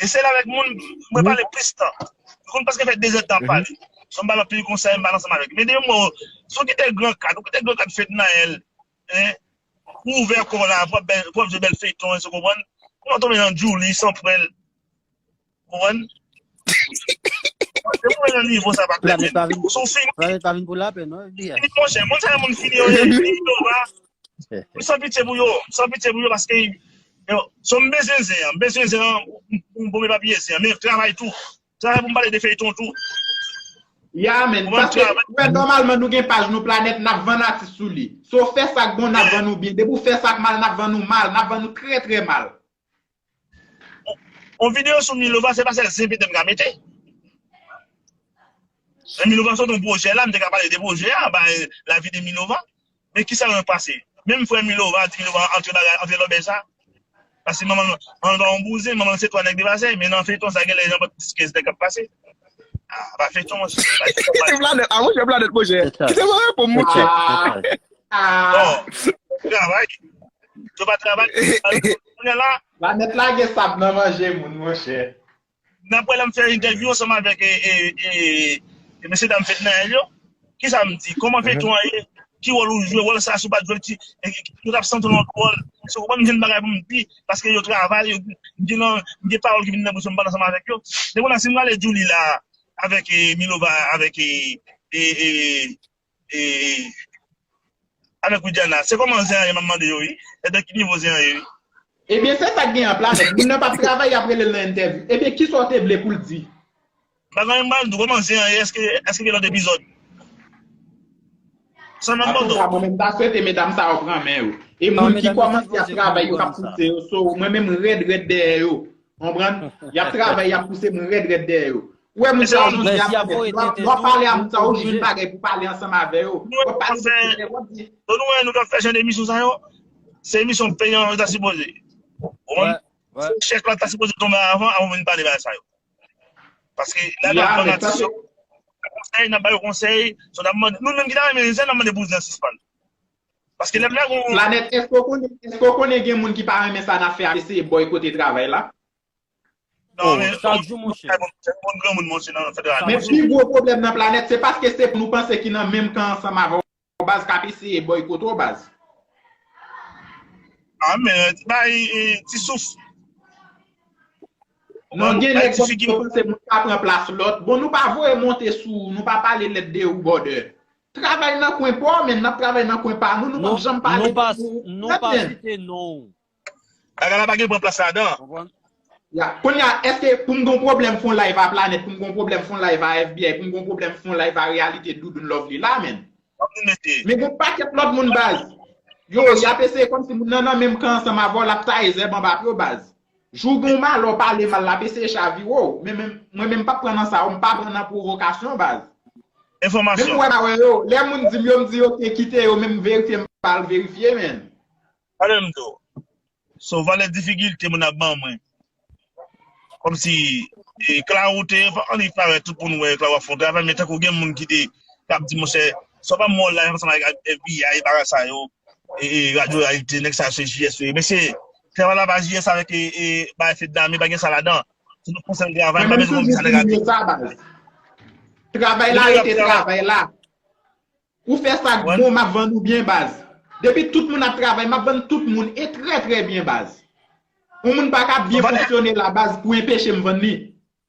E se la avèk moun mwen pale plis tan. Nou konn prèske fè de zè tan ap pale. Son m pale anpil konsèy, m pale ansanm avèk. Men depi mwen, son kite gran kad, ou kite gran kad Fednaelle, en, ou ouvè kò w la, pou w ap bèl, pou w ap jwe bèl feyton, èske w konprann? Kouman w tonbe nan Djouly, san pwèl, Ou konprann? Se pou mwen nan nivo sa, patnè. Planèt pa vin, Planèt pa vin pou lapè, non, F B I. Fini, monchè, moun sa yo, moun fini yo ye, fini yo, va. M san pitye pou yo, m san pitye pou yo, paske yo, so m bezwen zen an, m bezwen zen an, m, m, m pou m epapiye zen an, men travay tou. Travay pou m pale de feyton tou. Ya, men, paske, wè, nòmalman, nou gen paj nou Planèt, n ap vann atis sou li. So, fè sa k bon, n ap vann ou byen. Depi w fè sa k mal, n ap vann ou mal, n ap vann ou trè, trè mal. On videyo sou Milova, se pa sèl zen pete m ka mete. Men Milova sot on pwojè la, m te ka pale de pwojè a, bay lavi de Milova. Men kisa mwen pase? Menm frè Milova di Milova antre bagay, antre lòbèy sa. Paske manman l, manman l pa yon bouzen, manman l se twa nèg de Bazèy, men nan feyton sa genlè jan pa plis kenz nèg k ap pase. Ah, pa feyton, monchè. Kite Planèt, ah, monchè, Planèt, monchè. Kite mwen reponn, monchè. Ah, Bon, travay. Yo pa travay. Kounye la, Planèt lage sab nan manje moun, monchè. Nan apre la, m fè entèvyou ansanm avèk e, e, e, e mesye dam Fednaelle yo. Kisa m di? Kòman feyton an ye? Ki wòl ou jwe? Wòl sa, si w pa t jwe l, ki, e, ki, yo t ap santi w nan lòt wòl. Se w konprann, m jwenn bagay pou m di, paske yo travay, yo, m gen nan, m gen pawòl ki vin nan bouch mwen, m pale ansanm avèk yo. Se konsa, si m rale Djouly la, avèk e, Milova, avèk e, e, e, e, avèk Widiana, se kòman zen an ye, m ap mande yo, wi. Se de ki nivo zen an ye, wi. Ebyen, se sa k gen an Planèt. Moun nan p ap travay, y ap rele l nan entèvyou. Ebyen, kisa w te vle pou l di? M pa gen anyen m pral di w, kòman zen an ye, èske, èske gen lòt epizòd? Sa m ap mande w. Antouka, mwen menm, m ta swete medam sa yo pran men yo. E moun ki kòmanse ap travay, yo k ap pouse yo. So, mwen menm, rèd, rèd dèyè yo. Konprann? Y ap travay, y ap pouse mwen rèd, rèd dèyè yo. Ou wè moun sa yo jodi a, lè w ap pale a moun sa yo, ou jwenn bagay pou pale ansanm avè yo. W ap pale de pwojè, w ap di. Donn ou wè nou t ap fè jan de emisyon sa yo. Se emisyon peyan yo ta sipoze. Ou konprann? Se chèk la ta sipoze tonbe avan, avan vin pale bagay sa yo. Paske la n ap vann atis yo. Konsèy, n ap ba yo konsèy. So n ap mande, nou menm ki ta renmen zen, n ap mande pou zen sispann. Paske lè m la gon. Planèt, èske w konnen, èske w konnen gen moun ki pa renmen sa n ap fè, ap eseye bòykote travay la? Non, men chak jou, monchè. Moun granmoun, monchè, nan federal. Men pi gwo pwoblèm nan Planèt, se paske se pou nou panse ki nan menm kan ansanm avè w baz k ap eseye bòykote w baz. Ah, men, bay ti souf. Non, gen nèg kòm yo panse moun ka pran plas lòt. Bon, nou pa voye monte sou, nou pa pale lèd de ou bòdè. Travay nan kwen pa w, men n ap travay nan kwen pa nou, nou p ap janm pale de ou. Nou pa site non w. Bagay la pa gen pran plas ladan. Ya, kounye a, èske pou m gon pwoblèm fon live a Planèt, pou m gon pwoblèm fon live a FBI, pou m gon pwoblèm fon live a Realite Doudoun Lovely la, menn? Men gon pakèt lòt moun baz. Yo, y ap eseye kòmsi moun nan nan menm kan ansanm avè w, l ap taye zèb anba pye w baz. Jou w gen yon malè w pale mal, l ap eseye chavire w. Men, men, mwen menm m p ap pran nan sa yo, m pa pran nan pwovokasyon baz. Menm Enfòmasyon. Wè pa wè yo, lè moun di m yo, m di yo ke kite yo, men m verifye m pa al verifye, menn. Sa vle m di w. Se yon valè difikilte moun ap ban mwen. Kòmsi, e, Claro te, annik parèt tout moun wè Claro ap fè yon travay, men tankou gen moun ki te, k ap di, monchè, sa w pa mò la, ansanm avèk FBI, bagay sa yo, e, e, radyo Realite, nèg sa yo se J S yo ye. Mesye, travay la pa J S avèk, e, e, bagay Fednaelle, pa gen sa ladan. Se nou konsèy travay, m pa bezwen konn sa nèg ap di. Travay la rete travay la. Ou fè sa k bon, m ap vann ou byen baz. Depi tout moun ap travay, m ap vann tout moun e trè trè byen baz. Yon moun pa ka byen fonksyone la baz pou enpeche m vann li.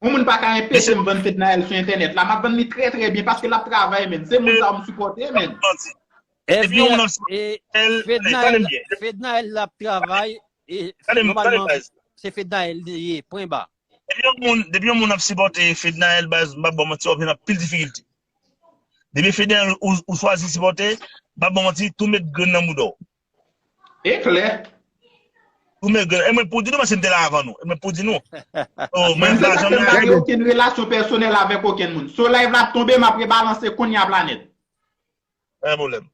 Yon moun pa ka enpeche m vann Fednaelle sou entènèt la, m ap vann li trè trè byen paske l ap travay menn. Se moun sa yo m sipòte menn. Fednaelle, Fednaelle l ap travay e nòmalman se Fednaelle li ye, pwen ba. Depi yon moun, depi yon moun ap sipòte Fednaelle baz, m p ap ba w manti, w ap jwenn anpil difikilte. Depi Fednaelle ou, ou chwazi sipòte, m p ap ba w manti, tou met grenn nan bouda w. E klè. Tou met grenn. E mwen pou di nou, paske m te la avan nou. E mwen pou di nou. Oh, mwen pa janm lage. Mwen gen okenn relasyon pèsonèl avèk okenn moun. So live la ap tonbe, m ap rebalanse kounye a Planèt. Pa gen pwoblèm.